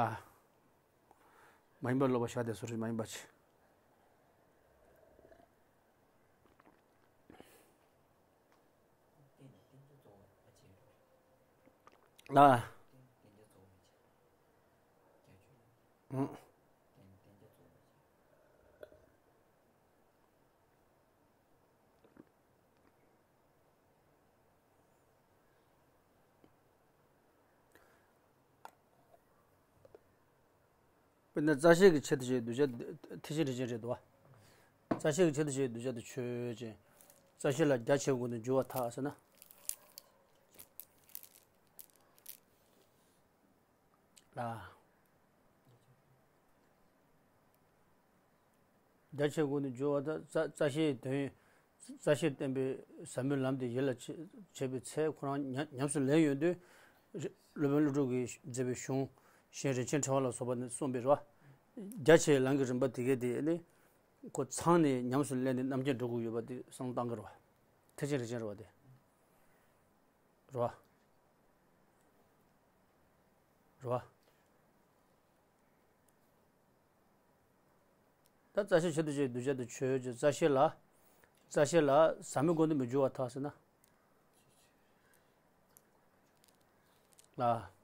མ་ཡིན་པ་ལོག་པ་བཞག་དེ་སུ་རེད་མ་ཡིན་པ་ཆེ། ལ། ཨང་། དཔེར་ན་རྩ་ཤེ་གི་ཆེད་དུ་བྱས་གདུལ་བྱ་ཐེག་ཆེན་རིན་ཆེན་རེད་འདུག་བ། རྩ་ཤེ་གི་ཆེད་དུ་བྱས་གདུལ་བྱ་དེ་ཆོས་ཅན། རྩ་ཤེ་ལ་རྒྱ་ཆེ་བའི་སྒོ་ནས་འཇུག་པར་ཐལ་ཟེར་ན། ལ། རྒྱ་ཆེ་བའི་སྒོ་ནས་འཇུག་པར་ཐལ། རྩ་རྩ་ཤེའི་དོན། རྩ་ཤེས་བསྟན་པའི་ཟབ་མོའི་ལམ་དེ་ཡིད་ལ་བྱེད་བྱེད་པའི་ཚེ་ཁོ་རང་ཉམས་ཉམས་སུ་ལེན་ཡོང་དུས། སློབ་དཔོན་ཀླུ་སྒྲུབ་ཀྱིས་མཛད་པའི་གཞུང་གཞན་རིན་ཆེན་ཕྲེང་བ་ལ་སོགས་པ་ནས་གསུངས་པའི་རེད་བ། རྒྱ་ཆེའི་ལམ་གྱི་རིམ་པ་དེ་གའི་དེ་ནི། ཁོ་ཚང་ནས་ཉམས་སུ་ལེན་ནས་རྣམ་མཁྱེན་འགྲོ་དགོས་ཡོད་པ་དེ་བསམ་བློ་བཏང་གི་རེད་བ། ཐེག་ཆེན་རིན་ཆེན་རེད་བ་དེ། རེད་བ། རེད་བ། ད་རྩ་ཤེ་ཆེད་དུ་བྱས་གདུལ་བྱ་དེ་ཆོས་ཅན། རྩ་ཤེ་ལ། རྩ་ཤེ་ལ་ཟབ་མོའི་སྒོ་ནས་མི་འཇུག་པར་ཐལ་ཟེར་ན། ལ།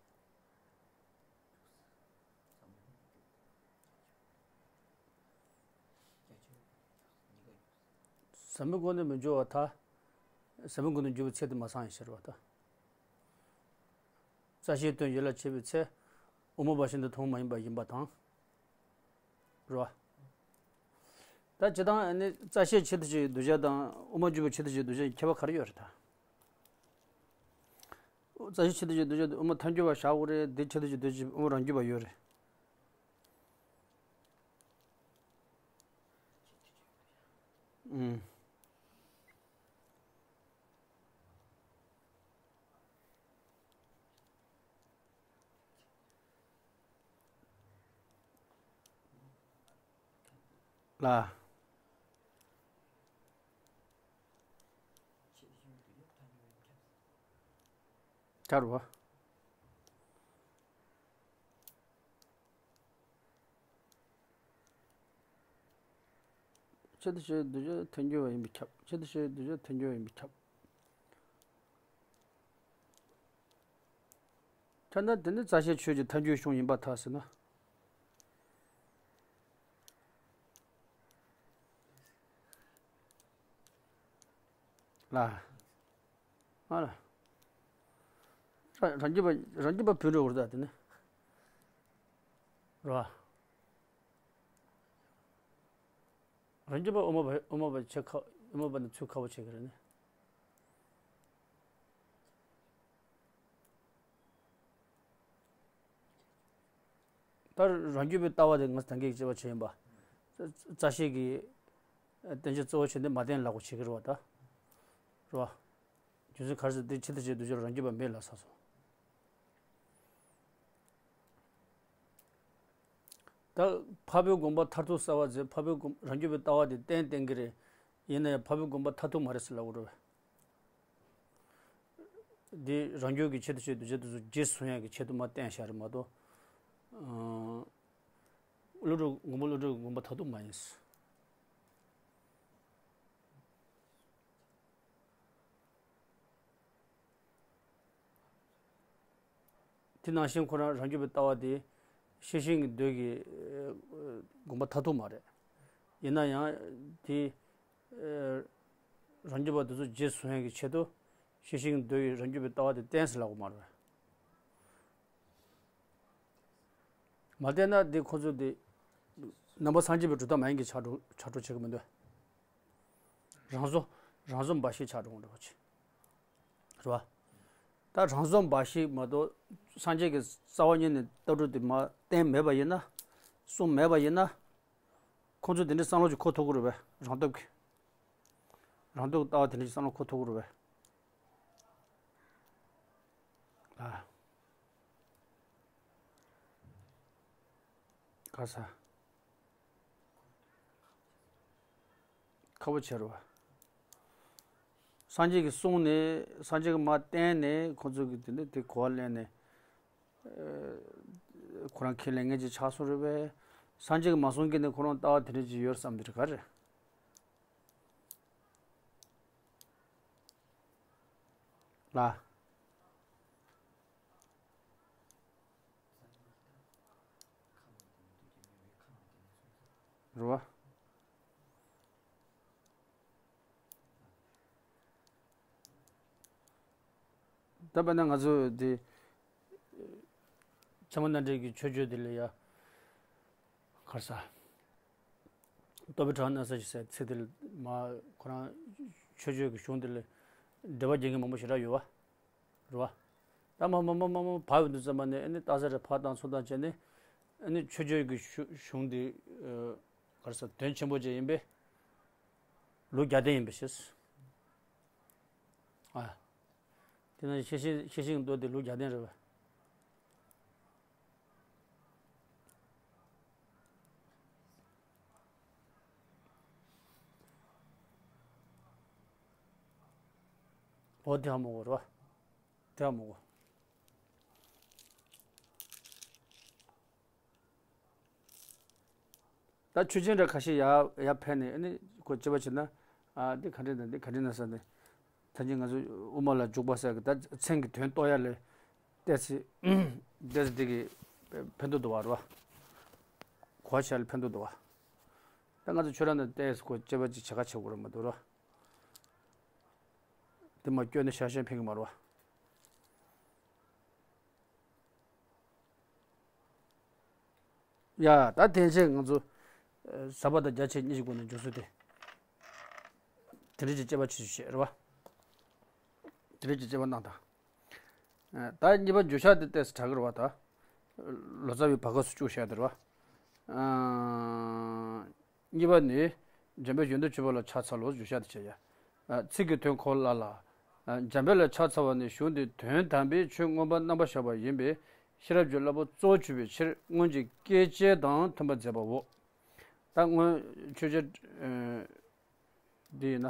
ཟབ་མོའི་སྒོ་ནས་མི་འཇུག་པར་ཐལ། ཟབ་མོའི་སྒོ་ནས་འཇུག་པའི་ཚེ་དེ་མ་ཚང་ཡང་ཕྱིར་བ་དང་། རྩ་ཤེའི་དོན་ཡིད་ལ་བྱེད་པའི་ཚེ། དབུ་མ་པ་བཞིན་དུ་མཐོང་མ་ཡིན་པ་ཡིན་པ་དང་། རེད་བ། ད་སྤྱིར་བཏང་ནི་རྩ་ཤེ་ཆེད་དུ་བྱས་གདུལ་བྱ་དང་དབུ་མ་འཇུག་པ་ཆེད་དུ་བྱས་གདུལ་བྱ་ཁྱད་པར་ག་རེ་ཡོད་རེད་ད། རྩ་ཤེ་ཆེད་དུ་བྱས་གདུལ་བྱ་དེ་དབུ་མ་ཐལ་འགྱུར་བ་བཞག་དགོས་རེད། དེ་ཆེད་དུ་བྱས་གདུལ་བྱ་དབུ་མ་རང་རྒྱུད་པ་ཡོད་རེད། ཨུམ། ལ། ཆར་བ། ཆེད་དུ་བྱས་གདུལ་བྱ་ཐལ་འགྱུར་བ་ཡིན་པས་ཁྱབ། ཆེད་དུ་བྱས་གདུལ་བྱ་ཐལ་འགྱུར་བ་ཡིན་པས་ཁྱབ། ཐ་ན་དེ་ནི་རྩ་ཤེ་ཆོས་ཀྱི་ཐལ་འགྱུར་གཞུང་ཡིན་པར་ཐལ་ཟེར་ན། ལ། ཨ་ལ། རང་རྒྱུད་པ་རང་རྒྱུད་པ་བུད་འགྲོ་བར་ད་དེ་ནི། རེད་བ། རང་རྒྱུད་པ་དབུ་མ་པ་དབུ་མ་པ་ཆེ་ཁ་དབུ་མ་པ་ནི་ཚུལ་ཁ་བོ་ཆེ་གི་རེད་ནི། ད་རང་རྒྱུད་པའི་ལྟ་བ་དེ་ང་ད་གིན་གཅིག་པ་བྱས་ཡིན་པ། རྩ་ཤེ་གི་བསྟན་བྱ་གཙོ་བོ་བྱས་ནས་མ་བསྟན་ལག་པ་བྱེད་ཀྱི་རེད་བ་ད། རེད་བ། རྒྱུ་མཚན་ག་རེ་ཟེར་དེ་ཆེད་དུ་བྱས་གདུལ་བྱ་རང་རྒྱུད་པ་མེད་ལ་ས་སོ། ད་འཕགས་པའི་དགོངས་པ་མཐར་ཐུག་གསལ་བ་ཟེར་འཕགས་པའི་དགོངས་རང་རྒྱུད་པའི་ལྟ་བ་དེ་བསྟན་བསྟན་གྱི་རེད། ཡིན་ན་ཡང་འཕགས་པའི་དགོངས་པ་མཐར་ཐུག་མ་རེད་ཟེར་ལབ་དགོས་རེད། འདི་རང་རྒྱུད་ཀྱི་ཆེད་དུ་བྱས་གདུལ་བྱ་དེ་ཚོ་རྗེས་སུ་བཟུང་ཡག་གི་ཆེད་དུ་མར་བསྟན་བཞག་རེད་མ་གཏོགས། ཨ། ཀླུ་སྒྲུབ་མགོན་པོ་ཀླུ་སྒྲུབ་ཀྱི་དགོངས་པ་མཐར་ཐུག་མ་ཡིན། དེ་ནང་བཞིན་ཁོ་རང་རང་རྒྱུད་པའི་ལྟ་བ་དེ་ཤེས་བཞིན་གྱི་མདོ་གི་དགོངས་པ་མཐར་ཐུག་མ་རེད། ཡིན་ན་ཡང་དེ་རང་རྒྱུད་པ་དེ་ཚོ་རྗེས་སུ་བཟུང་ཡག་གི་ཆེད་དུ་ཤེས་བཞིན་གྱི་མདོ་ཡི་རང་རྒྱུད་པའི་ལྟ་བ་དེ་བསྟན་ཟེར་ལབ་དགོས་མ་རེད། མ་བསྟན་ན་འདི་ཁོ་ཚོ་འདི་ནང་པ་སངས་རྒྱས་པའི་གྲུབ་མཐའ་མ་ཡིན་གྱི་ཆགས་འགྲོ་ཆགས་འགྲོ་བྱེད་ཀྱི་མི་འདུག་རང་བཟོ་རང་བཟོ་འབའ་ཞིག་ཆགས་འགྲོ་འགྲོ་བ་བྱེད། རེད་བ། ད་རང་བཟོ་འབའ་ཞིག་མ་གཏོགས་སངས་རྒྱས་ཀྱི་རྩ་བ་ཉིད་ནས་ལྟ་གྲུབ་དེ་མ་བསྟན་མེད་པ་ཡིན་ན། གསུངས་མེད་པ་ཡིན་ན། ཁོང་ཚོ་དེ་འདྲའི་བསམ་བློ་ཅིག་འཁོར་ཐུབ་ཀྱི་རེད་པས། རང་སྟོབས་ཀྱིས། རང་སྟོབས་ཀྱི་ལྟ་བ་དེ་འདྲ་ཅིག་བསམ་བློ་འཁོར་ཐུབ་ཀྱི་རེད་པས། ཨ། ག་ས། ཁག་པོ་ཆེ་རེད་བ། སངས་རྒྱས་ཀྱིས་གསུངས་ནས་སངས་རྒྱས་ཀྱིས་མར་བསྟན་ནས་ཁོ་ཚོ་གིས་དེ་འདྲ་དེ་གོ་བ་ལེན་ནས། ཨ། ཁོ་རང་ཁས་ལེན་མཁན་ཅིག་ཆགས་སོང་རེད་པས། སངས་རྒྱས་ཀྱིས་མ་གསུངས་ཀྱི་ནས་ཁོ་རང་ལྟ་བ་དེ་འདྲ་ཅིག་ཡོད་བསམ་དེ་རེད་ག་རེད། ལ། རེད་བ། ད་དཔེར་ན་ང་ཚོ་འདི་ཚད་མ་རྣམ་འགྲེལ་གྱི་མཆོད་བརྗོད་འདི་ལ་ཡ། ག་རེ་ཟ། རྟོག་པའི་བྲག་ན་ས་ཞེས་ཟེར་ཚིག་དེ་ལ་མ་ཁོ་རང་མཆོད་བརྗོད་ཀྱི་གཞུང་དེ་ལ་འགྲེལ་པ་རྒྱག་མཁན་མང་པོ་ཞེ་དྲག་ཡོད་པ་རེད་བ། ད་མ་མ་མ་མ་མ་བབས་ཡོང་དུས་ཙམ་པ་ནས་ཨ་ནི་རྟགས་གསལ་རེ་ཕར་བཏང་ཚུར་བཏང་བྱས་ནས་ཨ་ནི་མཆོད་བརྗོད་ཀྱི་གཞུ་གཞུང་དེ་ག་རེ་ཟ་དོན་ཆེན་པོ་ཅིག་ཡིན་པས་ལུགས་བརྒྱ་ལྡན་ཡིན་པས་ཤེས། ཨ། དེ་ན་ཤེས་བཞིན་ཤེས་བཞིན་མདོ་དེ་ལུགས་བརྒྱ་ལྡན་རེད་པས། འོ་དེ་ཧ་མ་གོ་རེད་པ། དེ་ཧ་མ་གོ། ད་ཆོས་ཅན་འདྲ་ཁ་ཤས་ཡར་ཡར་ཕེབས་ནས་ཨ་ནི་ཁོ་དཔྱད་པ་བྱས་ན། ཨ། འདི་ག་འདྲ་ན་འདི་ག་འདྲ་ན་ཟེར་ནས། ད་ཅི་ང་ཚོ་དབུ་མ་ལ་འཇུག་པ་ཟེར་གི་ད་མཚན་གྱི་དོན་རྟོགས་ཡ་ལ་ཏོག་ཙམ་ཏོག་ཙམ་འདི་གི་ཕན་ཐོགས་འདུག་པ་རེད་པ། གོ་བ་ཆ་ལ་ཕན་ཐོགས་འདུག་པ། ད་ང་ཚོ་ཆོས་ར་ན་ཏོག་ཙམ་ཁོ་དཔྱད་པ་ཅིག་བྱེད་ཁ་བྱེད་དགོས་རེད་མ་གཏོགས་རེད་པ། འདི་མ་སྐྱོན་ནས་ཤ་ཤན་ཕན་གི་མ་རེད་པ། ཡ། ད་དེ་རྗེས་ང་ཚོ་ཨ་ཟབ་པ་དང་རྒྱ་ཆེ་གཉིས་ཀྱི་སྒོ་ནས་འཇུག་ཚུལ་དེ། དེ་འདྲ་ཅིག་དཔྱད་པ་བྱེད་ཤོག་ཞེས་རེད་པ། དེ་འདྲ་ཅིག་དཔྱད་པ་གནང་དང་། ཨ། ད་གཉིས་པ་འགྱོད་བཤགས་དེ་ཏོག་ཙམ་དྲག་གི་རེད་པ་ད། ལོ་ཙཱ་བའི་བར་སྐབས་སུ་བཅུག་བཞག་དེ་རེད་པ། ཨ། གཉིས་པ་ནི། འཇམ་དཔལ་གཞོན་ནུ་ཆོས་འཕེལ་ལ་ཕྱག་འཚལ་ལོ། འགྱོད་བཤགས་དེ་བྱས་ཡ། ཨ། ཚིག་གི་དོན་གོ་སླ་ལ། ཨ། འཇམ་དཔལ་ལ་ཕྱག་འཚལ་བ་ནི་གཞུང་འདིའི་དོན་དམ་པའི་ཆོས་མངོན་པར་རྣམ་པར་བཞག་པ་ཡིན་པས་ཤེས་རབ་ཀྱི་བསླབ་པ་གཙོ་བོར་གྱུར་པའི་ཕྱིར་སྔོན་གྱི་བསྐལ་ཆེན་དང་མཐུན་པར་མཛད་པའོ། ད་སྔོན་ཆོས་རྗེ། ཨ། འདི་ཡིན་ན།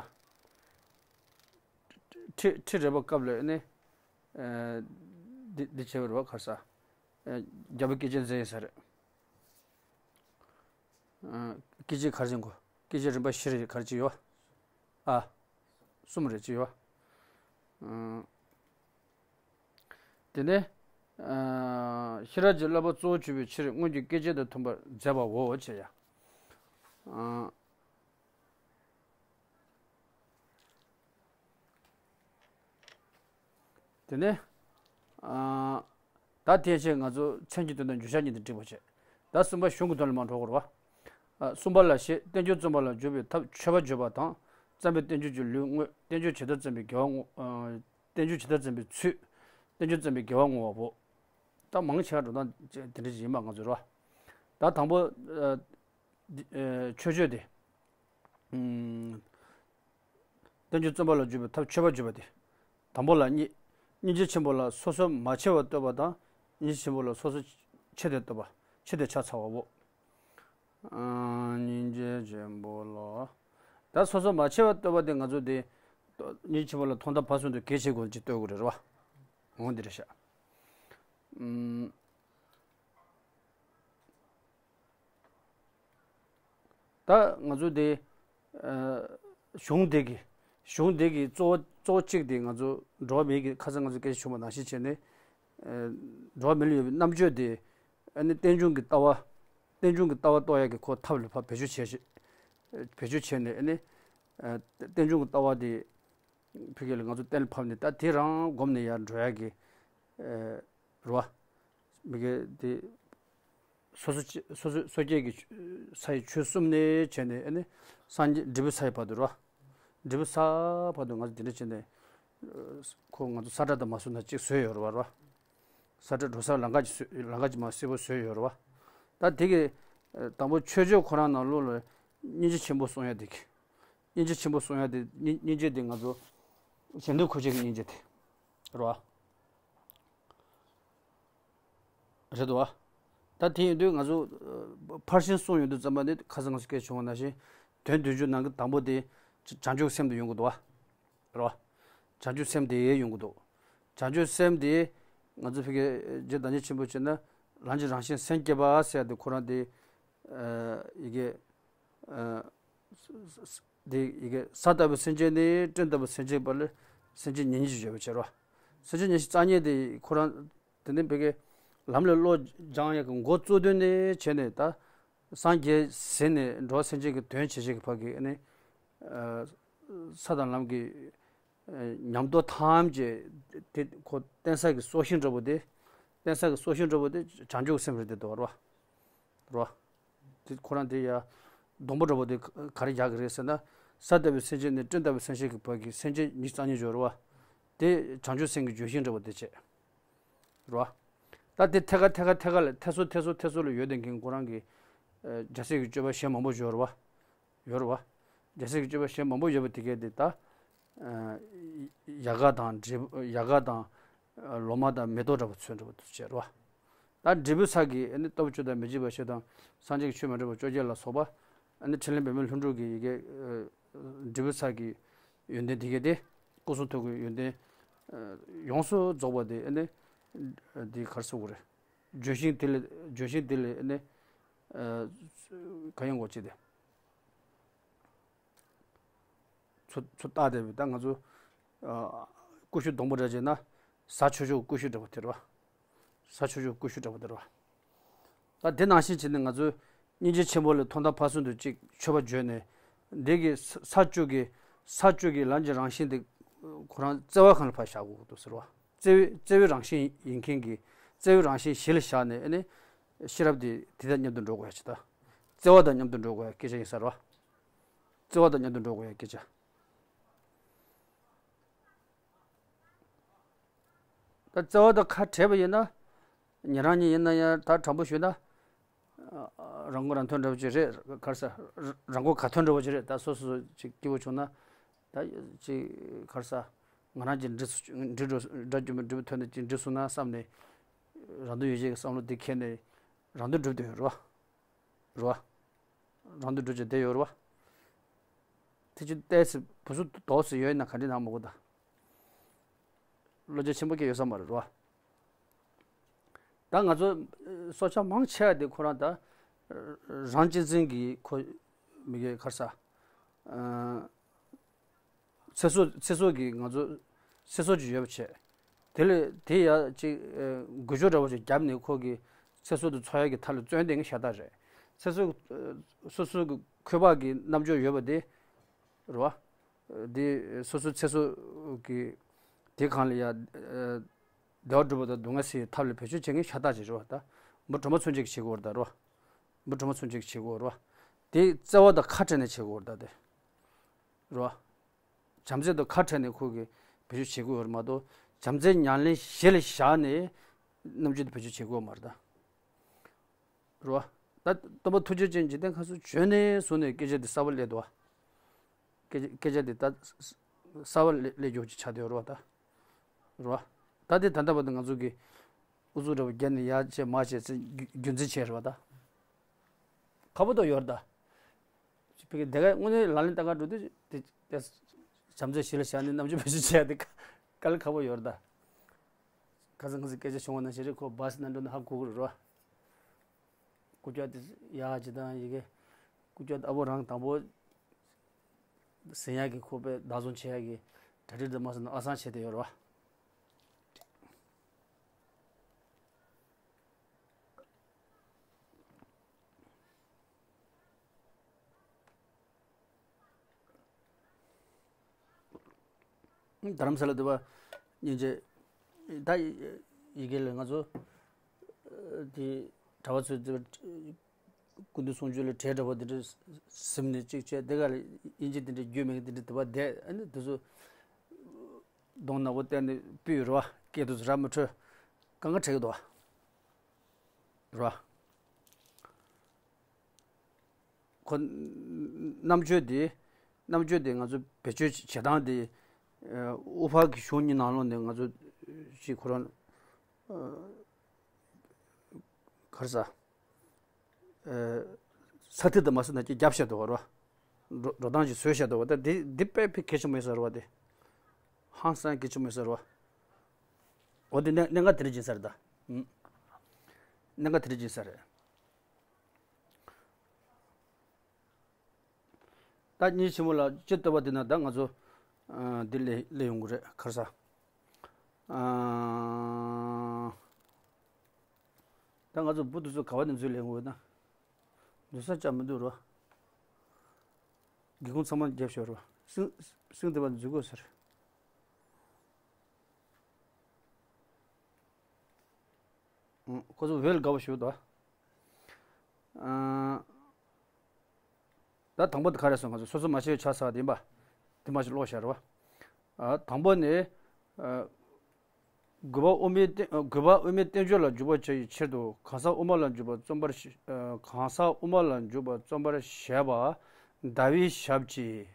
ཁྲི་ཁྲི་རལ་པ་སྐབས་ལ་ནི། ཨ། འདི་འདི་བྱས་པ་རེད་པ་ག་རེ་ཟ། ཨ། རྒྱལ་པོ་སྐྱེས་ཆེན་མཛད་ཡིན་ས་རེད། ཨ། སྐྱེས་ཆེན་ག་རེ་ཡིན་གོ། སྐྱེས་ཆེན་རིམ་པ་བཞི་རེད་ག་རེ་ཅིག་ཡོད། ཨ། གསུམ་རེད་ཅིག་ཡོད། ཨ། དེ་ནས། ཨ། ཤེས་རབ་ཀྱི་བསླབ་པ་གཙོ་བོར་གྱུར་པའི་ཕྱིར་སྔོན་གྱི་བསྐལ་ཆེན་དང་མཐུན་པར་མཛད་པའོ་ཞེས་ཡ། ཨ། དེ་ནས། ཨ། ད་དེ་བྱས་ང་ཚོ་མཚན་གྱི་དོན་དང་འགྱོད་བཤགས་གཉིས་དེ་འགྲིག་པ་བྱས། ད་གསུམ་པ་གཞུང་གི་དོན་ལ་མར་འགྲོ་དགོས་རེད་པ། ཨ། གསུམ་པ་ལ་ཞེས་བསྟན་བཅོས་རྩོམ་པ་ལ་འཇུག་པའི་ཐབས་མཆོད་པ་བརྗོད་པ་དང་། བརྩམས་པའི་བསྟན་བཅོས་ཀྱི་ལུས་དངོས། བསྟན་བཅོས་ཇི་ལྟར་བརྩམས་པའི་དགེ་བ་བསྔོ། ཨ། བསྟན་བཅོས་ཇི་ལྟར་བརྩམས་པའི་ཚུལ། བསྟན་བཅོས་བརྩམས་པའི་དགེ་བ་བསྔོ་བའོ། ད་མང་ཆེ་བ་འགྲོ་སྟངས་དེ་འདྲ་ཞིག་ཡིན་པ་ང་ཚོ་རེད་པ། ད་དང་པོ། ཨ། འདི། ཨ། མཆོད་བརྗོད་དེ། ཨུམ། བསྟན་བཅོས་རྩོམ་པ་ལ་འཇུག་པའི་ཐབས་མཆོད་པ་བརྗོད་པ་སྟེ། དང་པོ་ལ་སྙིང་སྙིང་རྗེ་ཆེན་པོ་ལ་སོ་སོ་མ་ཕྱེ་བར་བསྟོད་པ་དང་། སྙིང་རྗེ་ཆེན་པོ་ལ་སོ་སོ་ཕྱེ་སྟེ་བསྟོད་པ། ཕྱེ་སྟེ་ཕྱག་འཚལ་བའོ། ཨ། སྙིང་རྗེ་ཆེན་པོ་ལ། ད་སོ་སོ་མ་ཕྱེ་བར་བསྟོད་པ་དེ་ང་ཚོ་དེ། སྙིང་རྗེ་ཆེན་པོ་ལ་ཐོག་མཐའ་བར་གསུམ་དུ་གལ་ཆེ་དགོས་ཀྱི་བསྟོད་དགོས་རེད་པ། འོང་འདི་རེད་ཤག་ཨམ། ད་ང་ཚོ་དེ་ཨ། གཞུང་དེ་གི་གཞུང་དེ་གི་གཙོ་བོ་གཙོ་བོ་གཅིག་དེ་ང་ཚོ་འགྲོ་བ་མིའི་གི་ཁ་སང་ང་ཚོ་སྐད་ཆ་བྱུང་བ་ནང་བཞིན་བྱས་ནས་ཨ། འགྲོ་བ་མི་ལ་ཡོད་པའི་རྣམ་དཔྱོད་དེ་ཨ་ནི་རྟེན་འབྱུང་གི་ལྟ་བ། རྟེན་འབྱུང་གི་ལྟ་བ་རྟོགས་ཡག་གི་ཁོ་ཐབས་ལ་ཕར་བེད་སྤྱོད་བྱས་ཤིག་བེད་སྤྱོད་བྱས་ནས་ཨ་ནི་ཨ། རྟེན་འབྱུང་གི་ལྟ་བ་དེ་ཕ་གི་ལ་ང་ཚོ་གཏན་ལ་ཕབ་ནས་ད་དེ་རང་སྒོམ་ནས་ཡར་འགྲོ་ཡག་གི་ཨ། རེད་བ། མི་གི་དེ། སོ་སོ་སོ་སོ་སོ་སྐྱེ་གི་ས་ཡི་ཆོས་གསུམ་ནས་བྱས་ནས་ཨ་ནི་སངས་རྒྱས་འབྲས་བུའི་ས་ཡི་བར་དུ་རེད་བ། འབྲས་བུའི་ས་བར་དུ་ང་ཚོ་འདི་འདྲ་བྱས་ནས་ཁོ་ང་ཚོ་ས་ཁྲ་དང་མ་བཟོས་ན་གཅིག་བཟོས་ཡོད་རེད་བ། རེད་བ། ས་ཁྲ་འགྲོ་སར་ལམ་ཁ་ཅིག་བཟོས་ལམ་ཁ་ཅིག་མ་གསལ་པོ་བཟོས་ཡོད་རེད་བ། ད་དེ་གི་དང་པོ་ཆོས་སྤྱོད་ཁོ་རང་ནང་ལོགས་ལ་སྙིང་རྗེ་ཆེན་པོ་གསུང་ཡ་དེ་གི་སྙིང་རྗེ་ཆེན་པོ་གསུང་ཡ་དེ་སྙིང་སྙིང་རྗེ་དེ་ང་ཚོ་གཞན་དོན་མཁོ་ཆེད་ཀྱི་སྙིང་རྗེ་དེ་རེད་བ། རེད་དོ། ད་དེ་ཡིན་དུས་ང་ཚོ་ཕར་ཕྱིན་གསུངས་ཡོང་དུས་ཙམ་པ་ནི་ཁ་སང་ང་ཚོ་སྐད་བྱུང་བ་ནང་བཞིན་དོན་བདུན་ཅུ་ནང་གི་དང་པོ་དེ་བྱང་ཆུབ་སེམས་དེ་ཡོང་གི་འདུག་བ། རེད་བ། བྱང་ཆུབ་སེམས་དེ་ཡོང་གི་འདུག་བྱང་ཆུབ་སེམས་དེ་ང་ཚོ་ཕ་གི་རྗེ་བདག་ཉིད་ཆེན་པོ་བྱས་ན་ལམ་གྱི་རང་བཞིན་སེམས་བསྐྱེད་པ་ཟེར་ཡ་དེ་ཁོ་རང་དེ་ཡི་གེ་འདི་ཡི་གེ་ས་ལྟ་བུའི་སེམས་ཅན་ནི་སྤྲིན་ལྟ་བུའི་སེམས་ཅན་པ་ལས་སེམས་ཅན་ཉེར་གཉིས་ཤིག་ཡོད་པ་བྱེད་རོ། སེམས་ཅན་ཉེར་གཉིས་རྩ་ཉེ་དེ་ཁོ་རང་དེ་ནི་བོད་ཀྱི་ལམ་ལ་བློ་སྦྱང་ཡག་གི་འགོ་བཙུགས་དོན་ནི་བྱས་ནས་ད་སངས་རྒྱས་ཟིན་ནས་འགྲོ་བ་སེམས་ཅན་གྱི་དོན་བྱེད་བྱེད་ཀྱི་བར་གྱི་ནི་ས་དང་ལམ་གྱི་ཉམས་རྟོགས་ཐམས་ཅད་དེ་ཁོ་བསྟན་ས་གི་སྲོག་ཤིང་འདྲ་པོ་དེ་བསྟན་ས་གི་སྲོག་ཤིང་འདྲ་པོ་དེ་བྱང་ཆུབ་སེམས་རེད་དེ་དོ་རོ། རོ། དེ་ཁོ་རང་དེ་ཡ། སྡོང་པོ་འདྲ་པོ་དེ་ག་རེ་རྒྱག་གི་རེད་ཟེར་ན། ས་ལྟ་བུའི་སེམས་ཅན་ནི་སྤྲིན་ལྟ་བུའི་སེམས་ཅན་གྱི་བར་གྱི་སེམས་ཅན་ཉེར་གཉིས་རྩ་ཉེ་སྦྱོར་བ། དེ་བྱང་ཆུབ་སེམས་ཀྱི་ལྗོན་ཤིང་འདྲ་པོ་དེ་བྱས། རོ། ད་དེ་ཐད་ཀ་ཐད་ཀ་ཐད་ཀ་ལ་ཐད་སོ་ཐད་སོ་ཐད་སོ་ལ་ཡོད་དེ་མཁན་ཁོ་རང་གི། རྒྱལ་སྲས་ཀྱི་སྤྱོད་པ་གཞན་མང་པོ་སྦྱོར་བ། ཡོད་རེད་བ། རྒྱལ་སྲས་ཀྱི་སྤྱོད་པ་གཞན་མང་པོ་ཡོད་པ་དེ་གས་དེ་ད། ཡལ་ག་དང་འབྲས་བུ་ཡལ་ག་དང་། ལོ་མ་དང་མེ་ཏོག་འདྲ་པོ་ཚོན་འདྲ་པོ་དུ་བྱས་རེད་བ། ད་འབྲས་བུ་ས་གི་ནི་སྟོབས་བཅུ་དང་མི་འཇིགས་པ་བཞི་དང་སངས་རྒྱས་ཀྱི་ཆོས་མ་འདྲེས་པ་བཅོ་བརྒྱད་ལ་སོགས་པ། ནི་ཕྲིན་ལས་པདྨའི་ལྷུན་གྲུབ་ཀྱི་ཡི་གེ། འབྲས་བུ་ས་གི་ཡོན་ཏན་དེ་གས་དེ། སྐུ་གསུང་ཐུགས་ཀྱི་ཡོན་ཏན། ཡོངས་སུ་རྫོགས་པ་དེ་ནི། དེ་གར་སོགས་རེད། ལྗོན་ཤིང་དེ་ལས་ལྗོན་ཤིང་དེ་ལས་ནི། ག་ཡང་གོ་ཅི་དེ། ཚུར་ཚུར་བལྟས་བསྡད་པའི་ད་ང་ཚོ། ཀུ་ཤུ་སྡོང་པོ་འདྲ་བྱས་ན། བཟའ་ཆོག་ཆོག་ཀུ་ཤུ་འདྲ་པོ་དེ་རེད་བ། བཟའ་ཆོག་ཆོག་ཀུ་ཤུ་འདྲ་པོ་དེ་རེད་བ། ད་དེ་ནང་བཞིན་བྱས་ནས་ང་ཚོ་སྙིང་རྗེ་ཆེན་པོ་ལ་ཐོག་མཐའ་བར་གསུམ་དུ་གཅིག་མཆོད་པ་བརྗོད་ནས། འདི་གི་ས་བཅུ་གི་ས་བཅུ་གི་ལམ་གྱི་རང་བཞིན་དེ་ཁོ་རང་བརྩེ་བ་གང་ལ་ཕར་བཞག་དགོས་འདུག་ཟེར་བ། བརྩེ་བའི་བརྩེ་བའི་རང་བཞིན་ཡིན་མཁན་གྱི་བརྩེ་བའི་རང་བཞིན་གཞི་ལ་བཞག་ནས་ཨ་ནི་ཤེས་རབ་དེ་དེ་དང་མཉམ་དུ་འགྲོ་དགོས་ཡ་ཅིག་ད། བརྩེ་བ་དང་མཉམ་དུ་འགྲོ་དགོས་ཡ་སྐད་ཆ་ཡིན་ས་རེད་བ། བརྩེ་བ་དང་མཉམ་དུ་འགྲོ་དགོས་ཡ་སྐད་ཆ། ད་བརྩེ་བ་དང་ཁ་བྲལ་བ་ཡིན་ན། ཉན་རང་ཉིད་ཡིན་ན་ཡང་ད་དྲང་པོ་ཞུས་ན། རང་མགོ་རང་ཐོན་འདྲ་བོ་ཅིག་རེད། ག་རེ་ཟ། རང་མགོ་ག་ཐོན་འདྲ་བོ་ཅིག་རེད། ད་སོ་སོ་ཅིག་སྐྱིད་པོ་བྱུང་ན། ད་ཅིག་ག་རེ་ཟ། ང་རང་གི་འདྲི་འདྲི་འགྲོ་དགྲ་རྒྱུ་མི་འདྲི་བོ་ཐོན་ནས་ཅིག་འདྲི་སོང་ན་བསམ་ནས། རང་དོན་ཡོད་བྱེད་ཀྱི་བསམ་བློ་དེ་འཁྱེར་ནས་རང་དོན་སྒྲུབ་བསྡད་ཡོད་རེད་བ། རེད་བ། རང་དོན་སྒྲུབ་བྱེད་བསྡད་ཡོད་རེད་བ། དེ་ཅི་ཏོག་ཙམ་བུ་སུ་ཏོག་ཙམ་ཡོད་ན་ག་འདྲ་ནང་མ་གོ་ད། བློ་རྒྱ་ཆེན་པོ་སྐྱེ་ཡོད་ས་མ་རེད་རོ། ད་ང་ཚོ་སྲོག་ཆགས་མང་ཆེ་བ་དེ་ཁོ་རང་ད་རང་གཅེས་འཛིན་གྱི་ཁོ་མི་དགེ་ག་རེ་ཟ། ཚེ་སྲོག་ཚེ་སྲོག་གི་ང་ཚོ་ཚེ་སྲོག་ཅིག་ཡོད་པ་བྱས། དེ་ལས་དེ་ཡ་ཅིག་འགུལ་སྐྱོད་འདྲ་བོ་ཅིག་བརྒྱབ་ནས་ཁོ་གི་ཚེ་སྲོག་དེ་འཚོ་ཡ་གི་ཐབས་ལ་བརྩོན་བསྡད་མཁན་ཤ་སྟག་རེད། ཚེ་སྲོག་སོ་སོ་གི་འཁོས་བག་གི་རྣམ་འགྱུར་ཡོད་པ་དེ་རེད་བ། དེ་སོ་སོའི་ཚེ་སྲོག་གི་དེ་གང་ལ་ཡ། བདེ་བ་སྒྲུབ་པ་དང་སྡུག་བསྔལ་སེལ་བའི་ཐབས་ལ་བེད་སྤྱོད་བྱེད་མཁན་ཤ་སྟག་ཅིག་རེད་བ་ད། མི་གྲོག་མ་ཚུན་ཆད་ཀྱིས་བྱེད་དགོས་རེད་ད་རོ། མི་གྲོག་མ་ཚུན་ཆད་ཀྱིས་བྱེད་དགོས་རེད་བ། དེ་བརྩེ་བ་དང་ཁ་བྲལ་ནས་བྱེད་དགོས་རེད་ད་དེ། རེད་བ། བྱམས་བརྩེ་དང་ཁ་བྲལ་ནས་ཁོ་གིས་བེད་སྤྱོད་བྱེད་དགོས་རེད་མ་གཏོགས་བྱམས་བརྩེ་ཉམས་ལེན་གཞི་ལ་བཞག་ནས་རྣམ་དཔྱོད་དེ་བེད་སྤྱོད་བྱེད་དགོས་མ་རེད་ད། རེད་བ། ད་སྟོན་པ་ཐུགས་རྗེ་ཅན་འཇིག་རྟེན་ཁམས་སུ་བྱོན་ནས་བཟུང་ནས་སྐད་ཆ་འདི་གསར་པ་སླེབས་འདུག་བ། སྐད་ཆ་སྐད་ཆ་འདི་ད་གསར་པ་སླེབས་སླེབས་རྒྱུ་ཅིག་ཆགས་བསྡད་ཡོད་རེད་བ་ད། རེད་བ། ད་འདི་ད་ལྟ་བར་དུ་ང་ཚོ་གི་ཨུ་ཚུགས་འདྲ་བོ་བརྒྱབ་ནས་ཡར་བྱས་མར་བྱས་ཚེ་རྒྱུ་རྒྱུན་འཛིན་བྱས་རེད་བ་ད། ཁག་པོ་ཏོ་ཡོད་རེད་ད། ཅིག་ཕ་གི་དེ་ག་དངོས་གནས་ལག་ལེན་བསྟར་ག་འགྲོ་དུས་དེ་དེ་བྱམས་བརྩེ་གཞི་ལ་བཞག་ནས་རྣམ་དཔྱོད་བེད་སྤྱོད་བྱས་ཏེ་དཀའ་ལས་ཁག་པོ་ཡོད་རེད་ད། ཁ་སང་ཁ་སང་སྐད་ཆ་བྱུང་བ་ནང་བཞིན་རེད། ཁོ་བཱས་ནང་འགྲོ་ན་ཧ་གོ་གི་རེད་རོ། སྐུ་སྐྱོ་དེ་ཡག་ཅིག་དང་ཡི་གེ། སྐུ་སྐྱོ་ཨ་བོ་རང་དང་པོ་ཟིན་ཡག་གི་ཁོ་པས་བདག་བཟུང་བྱེད་ཡག་གི་གྲ་སྒྲིག་དང་མ་སོང་ན་ཨ་སང་བྱས་ཏེ་ཡོད་རེད་བ། རྡ་རམ་ས་ལ་འདི་བ་སྙིང་རྗེ། ད་ཡི་གེ་ལ་ང་ཚོ་དེ་གྲྭ་བ་ཚོས་དེ་སྐུ་མདུན་གསུང་ཆོས་ལ་གྲས་འདྲ་བོ་དེ་འདྲ་ཟིན་ནས་གཅིག་བྱས། དེ་ག་ལ་དབྱིན་ཇི་དེ་འདྲ་རྒྱུས་མེད་གི་དེ་འདྲ་དེ་བ་བསྡད། ཨ་ནི་དེ་ཚོ་གདོང་ནག་པོ་བསྟན་ནས་སྤུས་རོ། སྐད་དུ་ར་མི་འཕྲོད། གང་ག་བྲལ་གི་འདུག་བ། རོ། ཁོ་རྣམ་དཔྱོད་དེ། རྣམ་དཔྱོད་དེ་ང་ཚོ་བེད་སྤྱོད་བྱེད་སྟངས་དེ། ཨ། དབུ་ཕར་གྱི་གཞུང་གཉིས་ནང་ལོགས་ནས་ང་ཚོ་ཞིག་ཁོ་རང་། ཨ། ག་རེ་ཟ། ཨ། ས་ཐིག་དང་མ་སོང་ན་ཅིག་རྒྱབ་བཤད་འདུག་བ་རོ། འགྲོ་འགྲོ་སྟངས་ཅིག་བཟོས་བཤད་འདུག་བ། ད་འདི་འདི་དཔེ་ཕི་གལ་ཆེན་པོ་ཡིན་ས་རེད་བ། དེ་ཧང་སང་གལ་ཆེན་པོ་ཡིན་ས་རེད་བ། འོ་དེ་གནད་གནད་འགག་དེ་རིགས་ཡིན་ས་རེད་ད། ཨུམ། གནད་འགག་དེ་རིགས་ཡིན་ས་རེད། ད་གཉིས་ཆེན་མོ་ལ་སྤྱིར་བལྟས་པ་དེ་ན་ད་ང་ཚོ། ཨ། འདི་ལས་ལས་ཡོང་གི་རེད་ཁར་ས། ཨ། ད་ང་ཚོ་བུ་དེ་ཚོ་ག་བ་ནས་འཛུལ་ལས་ཡོང་གི་ཡོད་ན། འཛུལ་ས་ཅང་མི་འདུག་རོ། སྒེའུ་ཁུང་ཚང་མ་རྒྱབ་ཤོར་རོ། སིང་སིང་དེ་བ་འཛུལ་དགོས་ཟེར། ཁོ་ཚོ་འོས་དགའ་བོ་ཞུ་དོ། ཨ། ད་དང་པོ་དེ་ག་རེ་སོང་། ང་ཚོ་སོ་སོ་མ་ཤེས་ཆགས་ཚར་དེ་ཡིན་པ། དེ་མ་ཞིག་ཀློག་བཞག་རེད་བ། ཨ། དང་པོ་ནི། ཨ། དགོས་པ་དབུ་མའི་བསྟན་དགོས་པ་དབུ་མའི་བསྟན་བཅོས་ལ་འཇུག་པར་བྱ་བའི་ཕྱིར་དུ་གང་ཟག་དབུ་མ་ལ་འཇུག་པ་རྩོམ་པར། གང་ཟག་དབུ་མ་ལ་འཇུག་པ་རྩོམ་པར་བྱེད་པ་ཟླ་བའི་ཞབས་ཀྱིས།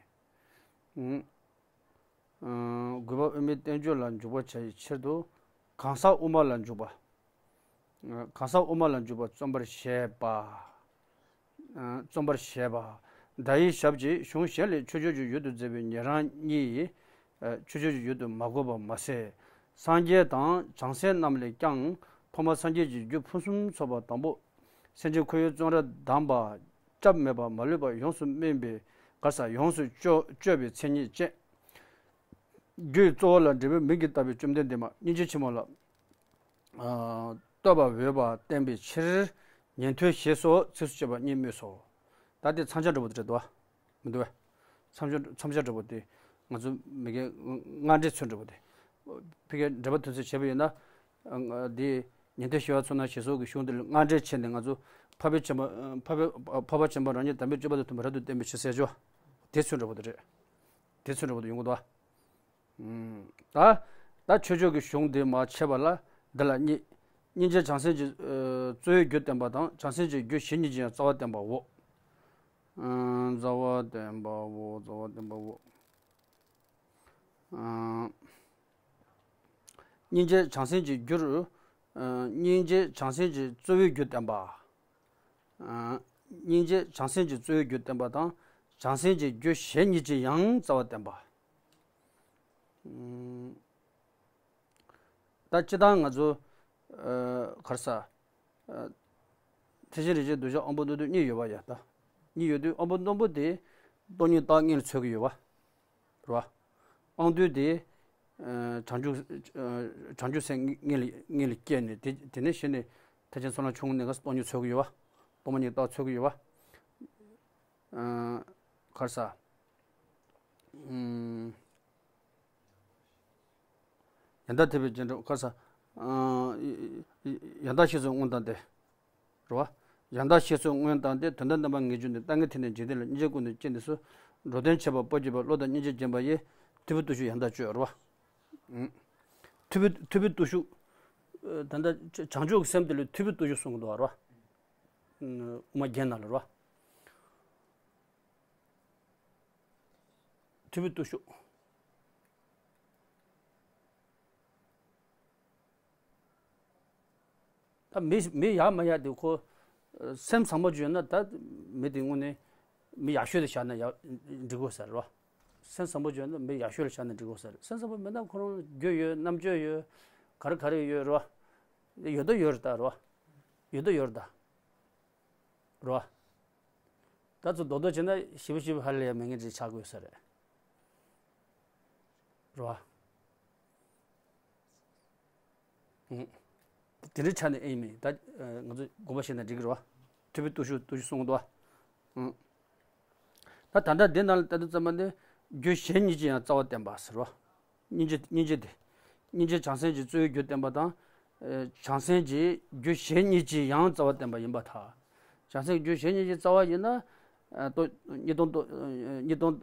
ཨ། དགོས་པ་དབུ་མའི་བསྟན་བཅོས་ལ་འཇུག་པར་བྱ་བའི་ཕྱིར་དུ་གང་ཟག་དབུ་མ་ལ་འཇུག་པ། གང་ཟག་དབུ་མ་ལ་འཇུག་པ་རྩོམ་པར་བྱེད་པ། རྩོམ་པར་བྱེད་པ། ཟླ་བའི་ཞབས་ཀྱིས་གཞུང་གཞན་ལས་མཆོད་བརྗོད་ཀྱི་ཡུལ་དུ་མཛད་པའི་ཉན་རང་གཉིས། མཆོད་བརྗོད་ཀྱི་ཡུལ་དུ་མ་བཀོད་པ་མ་ཟད། སངས་རྒྱས་དང་བྱང་སེམས་རྣམས་ལས་ཀྱང་ཐོག་མར་སངས་རྒྱས་ཀྱི་རྒྱུ་ཕུན་སུམ་ཚོགས་པ་དང་པོ། སེམས་ཅན་འཁོར་བའི་བཙོན་རར་བསྡམས་པ། སྐྱབས་མེད་པ་མ་ལུས་པ་ཡོངས་སུ་སྨིན་པའི་ག་ས་ཡོངས་སུ་གཅོད་གཅོད་པའི་མཚན་ཉིད་ཅན། རྒྱུའི་གཙོ་བོ་ལ་འབྲས་བུའི་མིང་གིས་བཏགས་པའི་བཅོམ་ལྡན་འདས་མ་སྙིང་རྗེ་ཆེན་མོ་ལ། ཨ། བསྟོད་པ་འོས་པ་བསྟན་པའི་ཕྱིར། ཉན་ཐོས་ཞེས་སོགས་ཚིགས་སུ་བཅད་པ་གཉིས་སྨོས་སོ། ད་དེ་མཚམས་སྦྱར་འདྲ་པོ་དེ་རེད་དོ། མི་འདུག་བས། མཚམས་སྦྱར་མཚམས་སྦྱར་འདྲ་པོ་དེ་ང་ཚོ་མི་རྒན་སྔ་འདྲེན་ཚུལ་འདྲ་པོ་དེ། ཕ་གིའི་འགྲེལ་པ་དོན་ཚན་བྱས་པ་ཡིན་ན། ཨ། དེ་ཉན་ཐོས་ཞི་བ་འཚོ་ན་ཞེས་སོགས་ཀྱི་གཞུང་དེ་ལ་སྔ་འདྲེན་བྱས་ནས་ང་ཚོ་འཕགས་པའི་བྱམས་པ། འཕགས་པའི་འཕགས་པ་བྱམས་པ་རང་ཉིད་དམ་པའི་སྤྱོད་པ་དང་མཐུན་པར་རབ་ཏུ་བསྟན་པའི་ཕྱིར་ཟེར་ཆོག་དེ་ཚུལ་འདྲ་པོ་དེ་རེད། དེ་ཚུལ་འདྲ་པོ་དེ་ཡོང་གི་འདུག་བ། ད་ད་མཆོད་བརྗོད་ཀྱི་གཞུང་དེ་མར་ཕྱེ་བ་ལ་འདི་ལ་གཉིས། སྙིང་རྗེ་བྱང་སེམས་ཀྱི་ཨ་རྩོལ་བའི་རྒྱུ་བསྟན་པ་དང་། བྱང་སེམས་ཀྱི་རྒྱུ་གཞན་གཉིས་ཀྱི་ཡང་རྩ་བ་བསྟན་པའོ། ཨ། རྩ་བ་བསྟན་པའོ། རྩ་བ་བསྟན་པའོ། ཨ། སྙིང་རྗེ་བྱང་སེམས་ཀྱི་རྒྱུར། ཨ། སྙིང་རྗེ་བྱང་སེམས་ཀྱི་རྩོལ་བའི་རྒྱུ་བསྟན་པ། ཨ། སྙིང་རྗེ་བྱང་སེམས་ཀྱི་རྩོལ་བའི་རྒྱུ་བསྟན་པ་དང་། བྱང་སེམས་ཀྱི་རྒྱུ་གཞན་གཉིས་ཀྱི་ཡང་རྩ་བ་བསྟན་པ། ཨ། ད་སྤྱིར་བཏང་ང་ཚོ། ཨ། ག་རེ་ཟ། ཨ། ཐེག་ཆེན་རིགས་ཀྱི་གདུལ་བྱ་དབང་པོ་རྣོན་པོ་གཉིས་ཡོད་པ་ཡ། ད་གཉིས་ཡོད་དུས་དབང་པོ་རྣོན་པོ་དེ་སྟོང་ཉིད་རྟག་དངོས་ལ་འཚོལ་གྱི་ཡོད་པ་རེད་བ། དབང་རྟུལ་དེ། ཨ། བྱང་ཆུབ། ཨ། བྱང་ཆུབ་སེམས་དངོས་ལ་དངོས་ལ་སྐྱེས་ནས་དེ་དེ་ནས་གཞི་ནས་ཐེག་ཆེན་ཚོགས་ལམ་ཆུང་ངུ་ནས་ག་སྟོང་ཉིད་འཚོལ་གྱི་ཡོད་པ། སྟོང་པ་ཉིད་རྟག་འཚོལ་གྱི་ཡོད་པ། ཨ། ག་རེ་ཟ། ཨུམ། ཡང་དག་ཐེག་པའི་རྗེས་འགྲོ་ག་རེ་ཟ། ཨ། ཡང་དག་ཤེས་ཚོལ་སྔོན་བཏང་སྟེ། རེད་བ། ཡང་དག་ཤེས་ཚོལ་སྔོན་བཏང་སྟེ། དོན་དམ་བདེན་པ་ངེས་གྱུར་ནས། ལྟ་ངན་ཐེག་ནས་འཇིག་རྟེན་ལ། སྙིང་རྗེ་ཀུན་ནས་སྐྱེས་ནས་སུ། འགྲོ་དོན་བྱེད་པ་པོ་བགྱིས་པ། བློ་དང་སྙིང་རྗེ་བརྒྱན་པ་ཡིས། ཐོས་པའི་བརྟུལ་ཞུགས་ཡང་དག་སྤྱོད། རེད་བ། ཨུམ། ཐོས་པའི་ཐོས་པའི་བརྟུལ་ཞུགས། ཨ། ད་ལྟ་བྱང་ཆུབ་ཀྱི་སེམས་དེ་ལ་ཐོས་པའི་བརྟུལ་ཞུགས་གསུངས་ཀྱི་འདུག་བ། རེད་བ། ཨུམ། དབུ་མ་རྒྱན་ནང་ལ་རེད་བ། ཐོས་པའི་བརྟུལ་ཞུགས། ད་མི་མི་ཡག་མ་ཡག་དེ་ཁོ། ཨ། སེམས་བཟང་པོ་ཅིག་ཡོད་ན་ད་མི་དེ་དངོས་གནས་མི་ཡག་ཤོས་དེ་བཞག་ན་ཡག་འགྲིག་གོ་ཟེར་བ། སེམས་བཟང་པོ་ཅིག་ཡོད་ན་མི་ཡག་ཤོས་ལ་བཞག་ན་འགྲིག་གོ་ཟེར། སེམས་བཟང་པོ་མེད་ན་ཁོ་རང་རྒྱུ་ཡོད། རྣམ་དཔྱོད་ཡོད། ག་རེ་ག་རེ་ཡོད་རེད་བ། ཡོད་དོ་ཡོད་རེད་ད་རེད་བ། ཡོད་དོ་ཡོད་རེད་ད། རེད་བ། ད་ཚོ་རྡོག་རྡོག་བྱས་ན་ཞིབ་ཞིབ་ཧ་ལས་ཡ་མེད་མཁན་ཅིག་ཆགས་དགོས་ས་རེད། རེད་བ། ཨུ། དེ་འདྲའི་ཆ་ནས་ཨེ་ཡིན་མིན་ད་ང་ཚོ་དགོངས་པ་བཞེས་ན་འགྲིག་གི་རེད་བ། ཐུབ་པའི་སྟོབས་ཤུགས་སྟོབས་ཤུགས་གསུང་གི་འདུག་བ། ཨུ། ད་ད་ལྟ་འདི་ནང་ལ་ལྟ་དུས་ཙམ་པ་འདི་རྒྱུ་གཞན་གཉིས་ཀྱིས་ཡང་རྩ་བ་བརྟེན་པ་ཟེར་བ། སྙིང་རྗེ་སྙིང་རྗེ་དེ། སྙིང་རྗེ་བྱང་སེམས་ཀྱིས་གཙོ་བོའི་རྒྱུ་བརྟེན་པ་དང་། བྱང་སེམས་ཀྱིས་རྒྱུ་གཞན་གཉིས་ཀྱིས་ཡང་རྩ་བ་བརྟེན་པ་ཡིན་པར་ཐལ། བྱང་སེམས་ཀྱི་རྒྱུ་གཞན་གཉིས་ཀྱི་རྩ་བ་ཡིན་ན། ལྟོ་གཉིས་སྟོང་ལྟོ་གཉིས་སྟོང་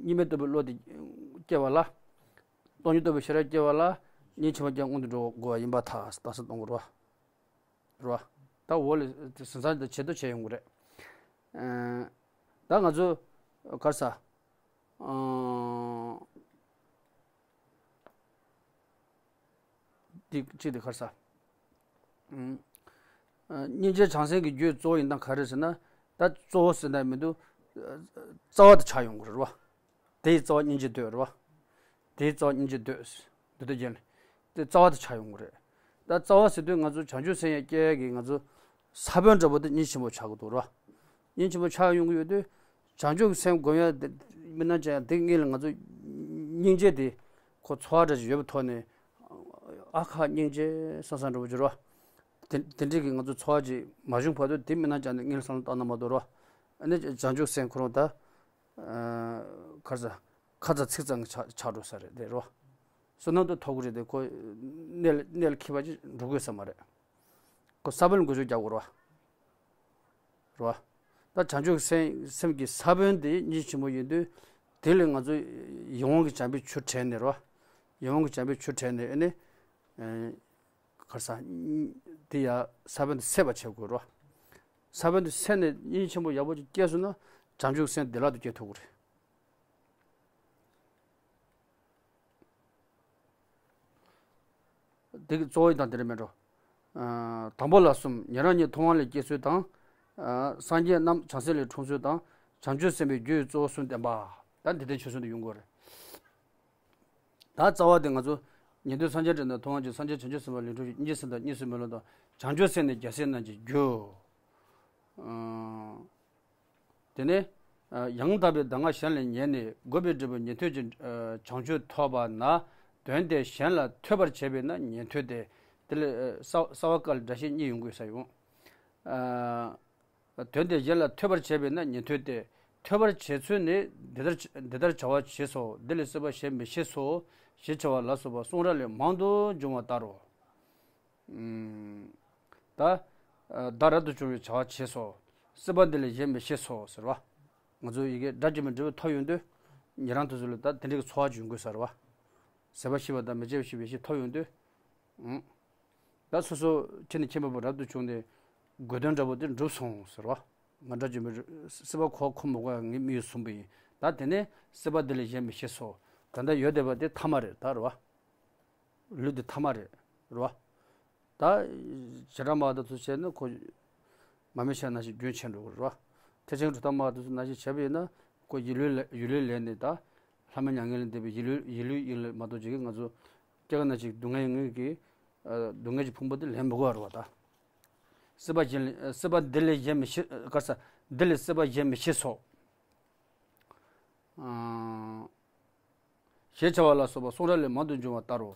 གཉིས་མེད་རྟོགས་པའི་བློ་དེ་སྐྱེ་བ་ལ། སྟོང་ཉིད་རྟོགས་པའི་ཤེས་རབ་སྐྱེ་བ་ལ། སྙིང་རྗེ་ཆེན་པོ་ཀྱང་སྔོན་དུ་འགྲོ་དགོས་པ་ཡིན་པར་ཐལ། རྟགས་གསལ་གཏོང་དགོས་རེད་བ། རེད་བ། ད་འོག་ལ་ཟིན་ཚང་དེ་ཇེ་མཐོ་བྱས་ཡོང་གི་རེད། ད་ང་ཚོ་ག་རེ་ཟ། འདི་གཅིག་དེ་ག་རེ་ཟ། སྙིང་རྗེ་བྱང་སེམས་ཀྱི་རྒྱུ་གཙོ་བོ་ཡིན་སྟངས་ག་རེ་ཟེར་ན། ད་གཙོ་བོ་ཟེར་ན་མི་འདུག་རྩ་བ་དེ་ཆགས་ཡོང་གི་རེད་བ། དེའི་རྩ་བ་སྙིང་རྗེ་འདོད་རེད་བ། དེའི་རྩ་བ་སྙིང་རྗེ་འདོད། འདི་ལྟར་རྒྱན་ལས། དེ་རྩ་བ་དེ་ཆགས་ཡོང་གི་རེད། ད་རྩ་བ་ཟེར་དུས་ང་ཚོ་བྱང་ཆུབ་སེམས་ཡར་སྐྱེ་ཡ་གི་ང་ཚོ་ས་བོན་འདྲ་པོ་དེ་སྙིང་རྗེ་ཆེན་པོ་ཆགས་ཀྱི་འདུག་རེད་བ། སྙིང་རྗེ་ཆེན་པོ་ཆགས་ཡོང་གི་ཡོད་དུས། བྱང་ཆུབ་སེམས་སྒོམ་ཡ་དེ་མི་སྣང་ཅན་དེ་སྔོན་ལ་ང་ཚོ་སྙིང་རྗེ་དེ་ཁོ་ཚོར་བ་འདྲ་ཞིག་ཡོད་པའི་ཐོག་ནས། ཨ་ཁ་སྙིང་རྗེ་བསམ་བསམ་འདྲ་པོ་ཅིག་རེད་བ། དེ་དེ་འདྲའི་གི་ང་ཚོ་ཚོར་བ་ཅིག་མ་བྱུང་བར་དུ་དེ་མི་སྣང་ཅན་དེ་སྔོན་ལ་བསམ་བློ་བཏང་ན་མ་གཏོགས་རེད་བ། ཨ་ནི་བྱང་ཆུབ་སེམས་ཁོ་རང་ད། ག་རེ་ཟ། ཁ་ཚ་ཚིག་གཙང་གི་ཆགས་ཆགས་འགྲོ་ས་རེད་དེ་རེད་བ། བསོད་ནམས་དེ་ཐོབ་གི་རེད་དེ་ཁོ། གནད་ལ་གནད་ལ་འཁེལ་བ་ཅིག་འགྲོ་དགོས་ས་མ་རེད། ཁོ་ས་བོན་འགུལ་སྐྱོད་རྒྱག་དགོས་རེད་བ། རེད་བ། ད་བྱང་ཆུབ་སེམས་སེམས་ཀྱི་ས་བོན་དེ་སྙིང་རྗེ་ཆེན་པོ་ཡིན་དུས། དེ་ལས་ང་ཚོ་ཡིད་འོང་གི་བྱམས་པའི་ཆུ་དྲངས་ནས་རེད་བ། ཡིད་འོང་གི་བྱམས་པའི་ཆུ་དྲངས་ནས་ཨ་ནི། ག་རེ་ཟ། དེ་ཡ་ས་བོན་དེ་སད་པ་བྱེད་དགོས་རེད་བ། ས་བོན་དེ་སད་ནས་སྙིང་རྗེ་ཆེན་པོ་ཡག་པོ་ཅིག་སྐྱེས་སོང་ན་བྱང་ཆུབ་སེམས་བདེ་བླག་ཏུ་སྐྱེ་ཐུབ་ཀྱི་རེད། དེ་གི་གཙོ་བོ་ཡིན་དང་དེ་རེད་མེད་འགྲོ། ཨ། དང་པོ་ལ་གསུམ། ཉན་རང་གཉིས་མཐོང་བ་ལས་སྐྱེ་ཚུལ་དང་། ཨ། སངས་རྒྱས་རྣམས་བྱང་སེམས་ལས་འཁྲུངས་ཚུལ་དང་། བྱང་ཆུབ་སེམས་དཔའི་རྒྱུ་ཡི་གཙོ་བོ་གསུམ་བསྟན་པ། ད་འདི་ལྡན་ཆོས་གསུམ་དུ་ཡོང་དགོས་རེད། ད་རྩ་བ་དེ་ང་ཚོ་ཉན་ཐོས་སངས་རྒྱས་འདྲེན་དང་མཐོང་བ་ཅན། སངས་རྒྱས་བྱང་ཆུབ་སེམས་དཔའ་ལས་འཁྲུངས་ཤིང་། སྙིང་རྗེ་སེམས་དང་གཉིས་སུ་མེད་བློ་དང་། བྱང་ཆུབ་སེམས་ནི་རྒྱལ་སྲས་རྣམས་ཀྱི་རྒྱུ། ཨ། དེ་ནས། ཡང་དག་པའི་གདམས་ངག་གཞན་ལས་ཉན་ནས། འགོག་པའི་འབྲས་བུ་ཉན་ཐོས་ཀྱི། བྱང་ཆུབ་ཐོབ་པ་ན། དོན་དེ་གཞན་ལ་ཐོས་པར་བྱེད་པས་ན་ཉན་ཐོས་ཏེ། དེ་ལས་ས་ས་བ་ཀ་ལ་སྒྲ་བཤད་གཉིས་ཡོང་དགོས་ས་ཡོང་། དོན་དེ་གཞན་ལ་ཐོས་པར་བྱེད་པས་ན་ཉན་ཐོས་ཏེ། ཐོས་པར་བྱེད་ཚུལ་ནི་འདི་ལྟར་འདི་ལྟར་བྱ་བ་བྱེད་སོ། འདི་ལས་སྲིད་པ་གཞན་མི་ཤེས་སོ། ཞེས་བྱ་བ་ལ་སོགས་པ་གསུང་རབ་ལས་མང་དུ་འབྱུང་བ་ལྟར་རོ། ད། བདག་རབ་ཏུ་བྱུང་བའི་བྱ་བ་བྱས་སོ། སྲིད་པ་འདི་ལས་གཞན་མི་ཤེས་སོ་ཟེར་བ། ང་ཚོ་ཡི་གེ་སྒྲ་གཅིག་མའི་འབྲས་བུ་ཐོབ་ཡོང་དུས། ཉན་རང་དེ་ཚོ་ལ་ད་དེ་འདྲའི་ཚོར་བ་ཅིག་ཡོང་དགོས་ས་རེད་བ། ཟད་པ་ཤེས་པ་དང་མི་ཟད་པ་ཤེས་པའི་ཡེ་ཤེས་ཐོབ་ཡོང་དུས། ད་སོ་སོ་ཁྱེད་ནི་ཁྱིམ་པ་པོ་རབ་ཏུ་བྱུང་ནས། དགོས་དོན་འདྲ་པོ་དེ་འགྲུབ་སོང་ཟེར་བ། ང་སྒྲ་གཅིག་མའི་སྲིད་པ་ཁོ་ཁོ་མི་དགོས་ཡ་ངའི་མི་ཡུལ་བཟུང་པ་ཡིན། ད་དེ་ནས་སྲིད་པ་འདི་ལས་གཞན་མི་ཤེས་སོ། ད་ལྟ་ཡོད་བསྡད་པ་དེ་ཐ་མ་རེད་ད་རེད་བ། ལུས་འདི་ཐ་མ་རེད། རེད་བ། ད་བྱེ་བྲག་སྨྲ་བ་དེ་ཚོ་བྱས་ན་ཁོ། མ་མི་ཆ་ནང་བཞིན་རྒྱུན་ཆད་འགྲོ་གི་རེད་བ། ཐེག་ཆེན་གྲུབ་མཐའ་སྨྲ་བ་དེ་ཚོ་ནང་བཞིན་བྱས་པ་ཡིན་ན་ཁོ་ཡིད་ལུས་ལས་ཡིད་ལུས་ལས་ནི་ད། ལྷ་མི་མྱ་ངན་ལས་འདས་པའི་ཡིད་ལུས་ཡིད་ལུས་ཡིན་ལ་མ་གཏོགས་ཅིག་གིས་ང་ཚོ། སྐྱེ་རྒ་ན་འཆིའི་སྡུག་བསྔལ་ངོས་ཀྱི། སྡུག་བསྔལ་གྱི་ཕུང་པོ་དེ་ལེན་མི་དགོས་པ་རེད་བ་ད། སྲིད་པ་གཞན་ལས་སྲིད་པ་འདི་ལས་གཞན་མི་ཤེས་ག་རེ་ཟ། འདི་ལས་སྲིད་པ་གཞན་མི་ཤེས་སོ། ཞེས་བྱ་བ་ལ་སོགས་པ་གསུང་རབ་ལས་མང་དུ་འབྱུང་བ་ལྟར་རོ།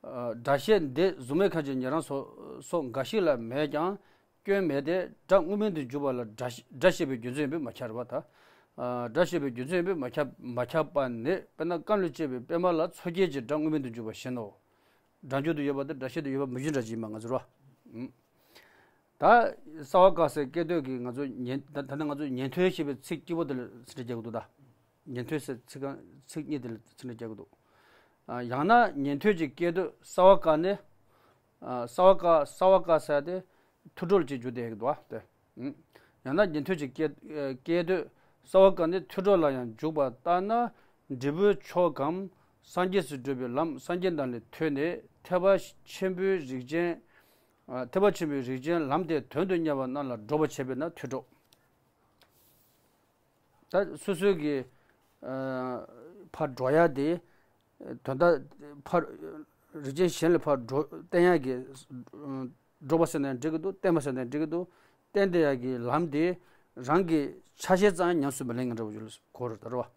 སྒྲ་བཤད་འདི་གཟུགས་མེད་མཁན་གྱི་ཉན་རང་སོགས་སོགས་འགའ་ཞིག་ལ་མེད་ཀྱང་སྐྱོན་མེད་དེ། སྒྲ་དངོས་མིང་དུ་འཇུག་པ་ལ་སྒྲ་སྒྲ་བཤད་པའི་རྒྱུ་མཚན་ཡིན་པས་མ་ཁྱབ་རེད་བ་ད། སྒྲ་བཤད་པའི་རྒྱུ་མཚན་ཡིན་པས་མ་ཁྱབ་མ་ཁྱབ་པ་ནི། དཔེར་ན་རྐང་བློས་བཅད་པའི་པད་མ་ལ་མཚོ་སྐྱེས་ཀྱི་སྒྲ་དངོས་མིང་དུ་འཇུག་པ་བཞིན་ནོ། སྒྲ་འཇུག་ཏུ་ཡོད་པ་དེ་སྒྲ་བཤད་དུ་ཡོད་པ་མི་འཇུག་འདྲ་ཅིག་ཡིན་པ་ང་ཚོར་བ། ད་སྲ་བ་ཀ་ཟེར་སྐད་དོད་ཀྱི་ང་ཚོ་ཉན་ད་ད་ནི་ང་ཚོ་ཉན་ཐོས་ཞེས་པའི་ཚིག་གཅིག་པོ་དེ་ལ་ཚིག་འགྲེལ་རྒྱག་གི་འདུག་ད། ཉན་ཐོས་ཟེར་ཚིག་རྐང་ཚིག་གཉིས་དེ་ལ་ཚིག་འགྲེལ་རྒྱག་གི་འདུག། ཡང་ན་ཉན་ཐོས་ཀྱི་སྐད་དོད་སྲ་བ་ཀ་ནི། སྲ་བ་ཀ་སྲ་བ་ཀ་ཟེར་དེ་ཐོས་གྲོལ་གྱི་རྒྱུ་དེ་ཡིན་འདུག་བ་དེ། ཡང་ན་ཉན་ཐོས་ཀྱི་སྐད་སྐད་དོད་སྲ་བ་ཀ་ནི་ཐོས་གྲོལ་ལ་ཡང་འཇུག་པ་ལྟར་ན། འབྲས་བུའི་མཆོག་གམ། སངས་རྒྱས་སུ་བགྲོད་པའི་ལམ་སངས་རྒྱས་རྣམས་ལས་ཐོས་ནས་ཐེག་པ་ཆེན་པོའི་རིགས་ཅན། ཐེག་པ་ཆེན་པོའི་རིགས་ཅན་ལམ་དེ་དོན་དུ་གཉེར་བ་རྣམས་ལ་སྒྲོག་པར་བྱེད་པས་ན་ཐོས་གྲོལ། ད་སོ་སོའི་གི་ཕར་འགྲོ་ཡ་དེ་དོན་དག་ཕར་ རིགས་ཅན་གཞན་ལ་ཕར་འགྲོ་བསྟན་ཡག་གི། འགྲོ་བ་ཟེར་ནའང་འགྲིག་གི་འདུག་བསྟན་པ་ཟེར་ནའང་འགྲིག་གི་འདུག་བསྟན་བསྡད་ཡག་གི་ལམ་དེ་རང་གི་ཆ་ཤས་ཙམ་ཉམས་སུ་མི་ལེན་གྱི་འདྲ་བོ་ཅིག་ལ་གོ་རེད་ད་རེད་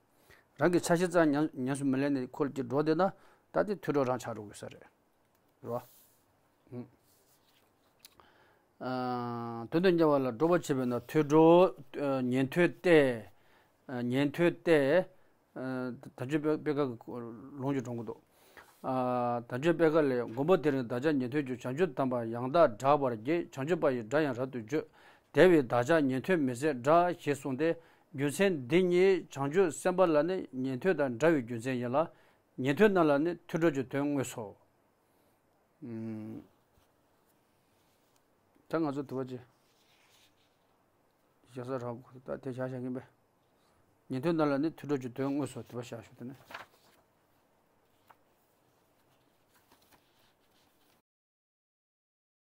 བ། རང་གི་ཆ་ཤས་ཙམ་ཉམས་ཉམས་སུ་མི་ལེན་ནས་ཁོ་ལ་ཅིག་འགྲོ་བསྡད་ན་ད་དེ་ཐོས་གྲོལ་རང་ཆགས་འགྲོ་དགོས་ས་རེད། རེད་བ། ཧུམ། ཨ། དོན་དུ་གཉེར་བ་ལ་སྒྲོག་པ་བྱེད་པས་ན་ཐོས་གྲོལ། ཨ། ཉན་ཐོས་ཏེ། ཨ། ཉན་ཐོས་ཏེ། ཨ། དལ་འབྱོར་པད་དཀར་གྱི་ལུང་ཅིག་དྲངས་ཀྱི་འདུག་ཨ། དལ་འབྱོར་པད་དཀར་ལས། མགོན་པོ་དེ་རིང་བདག་ཅག་ཉན་ཐོས་ཀྱི། བྱང་ཆུབ་དམ་པ་ཡང་དག་བསྒྲགས་པར་བགྱི། བྱང་ཆུབ་པ་ཡི་སྒྲ་ཡང་རབ་ཏུ་བརྗོད། དེ་བས་བདག་ཅག་ཉན་ཐོས་མི་ཟད་བསྒྲགས། ཞེས་གསུངས་ཏེ། རྒྱུ་མཚན་འདི་ཉིད་བྱང་ཆུབ་སེམས་དཔའ་ལ་ནི་ཉན་ཐོས་དང་འདྲ་བའི་རྒྱུ་མཚན་ཡིན་ལ། ཉན་ཐོས་རྣམས་ལ་ནི་ཐོས་གྲོལ་གྱི་དོན་དངོས་སོ། ཨུམ། ད་ང་ཚོ་དུ་བ་ཅི། བཞག་ས་རག་གོ་ད་དེ་བཞག་བཞག་གིན་པས། ཉན་ཐོས་རྣམས་ལ་ནི་ཐོས་གྲོལ་གྱི་དོན་དངོས་སོ་དུ་བ་བཞག་ཞུ་དེ་ནི།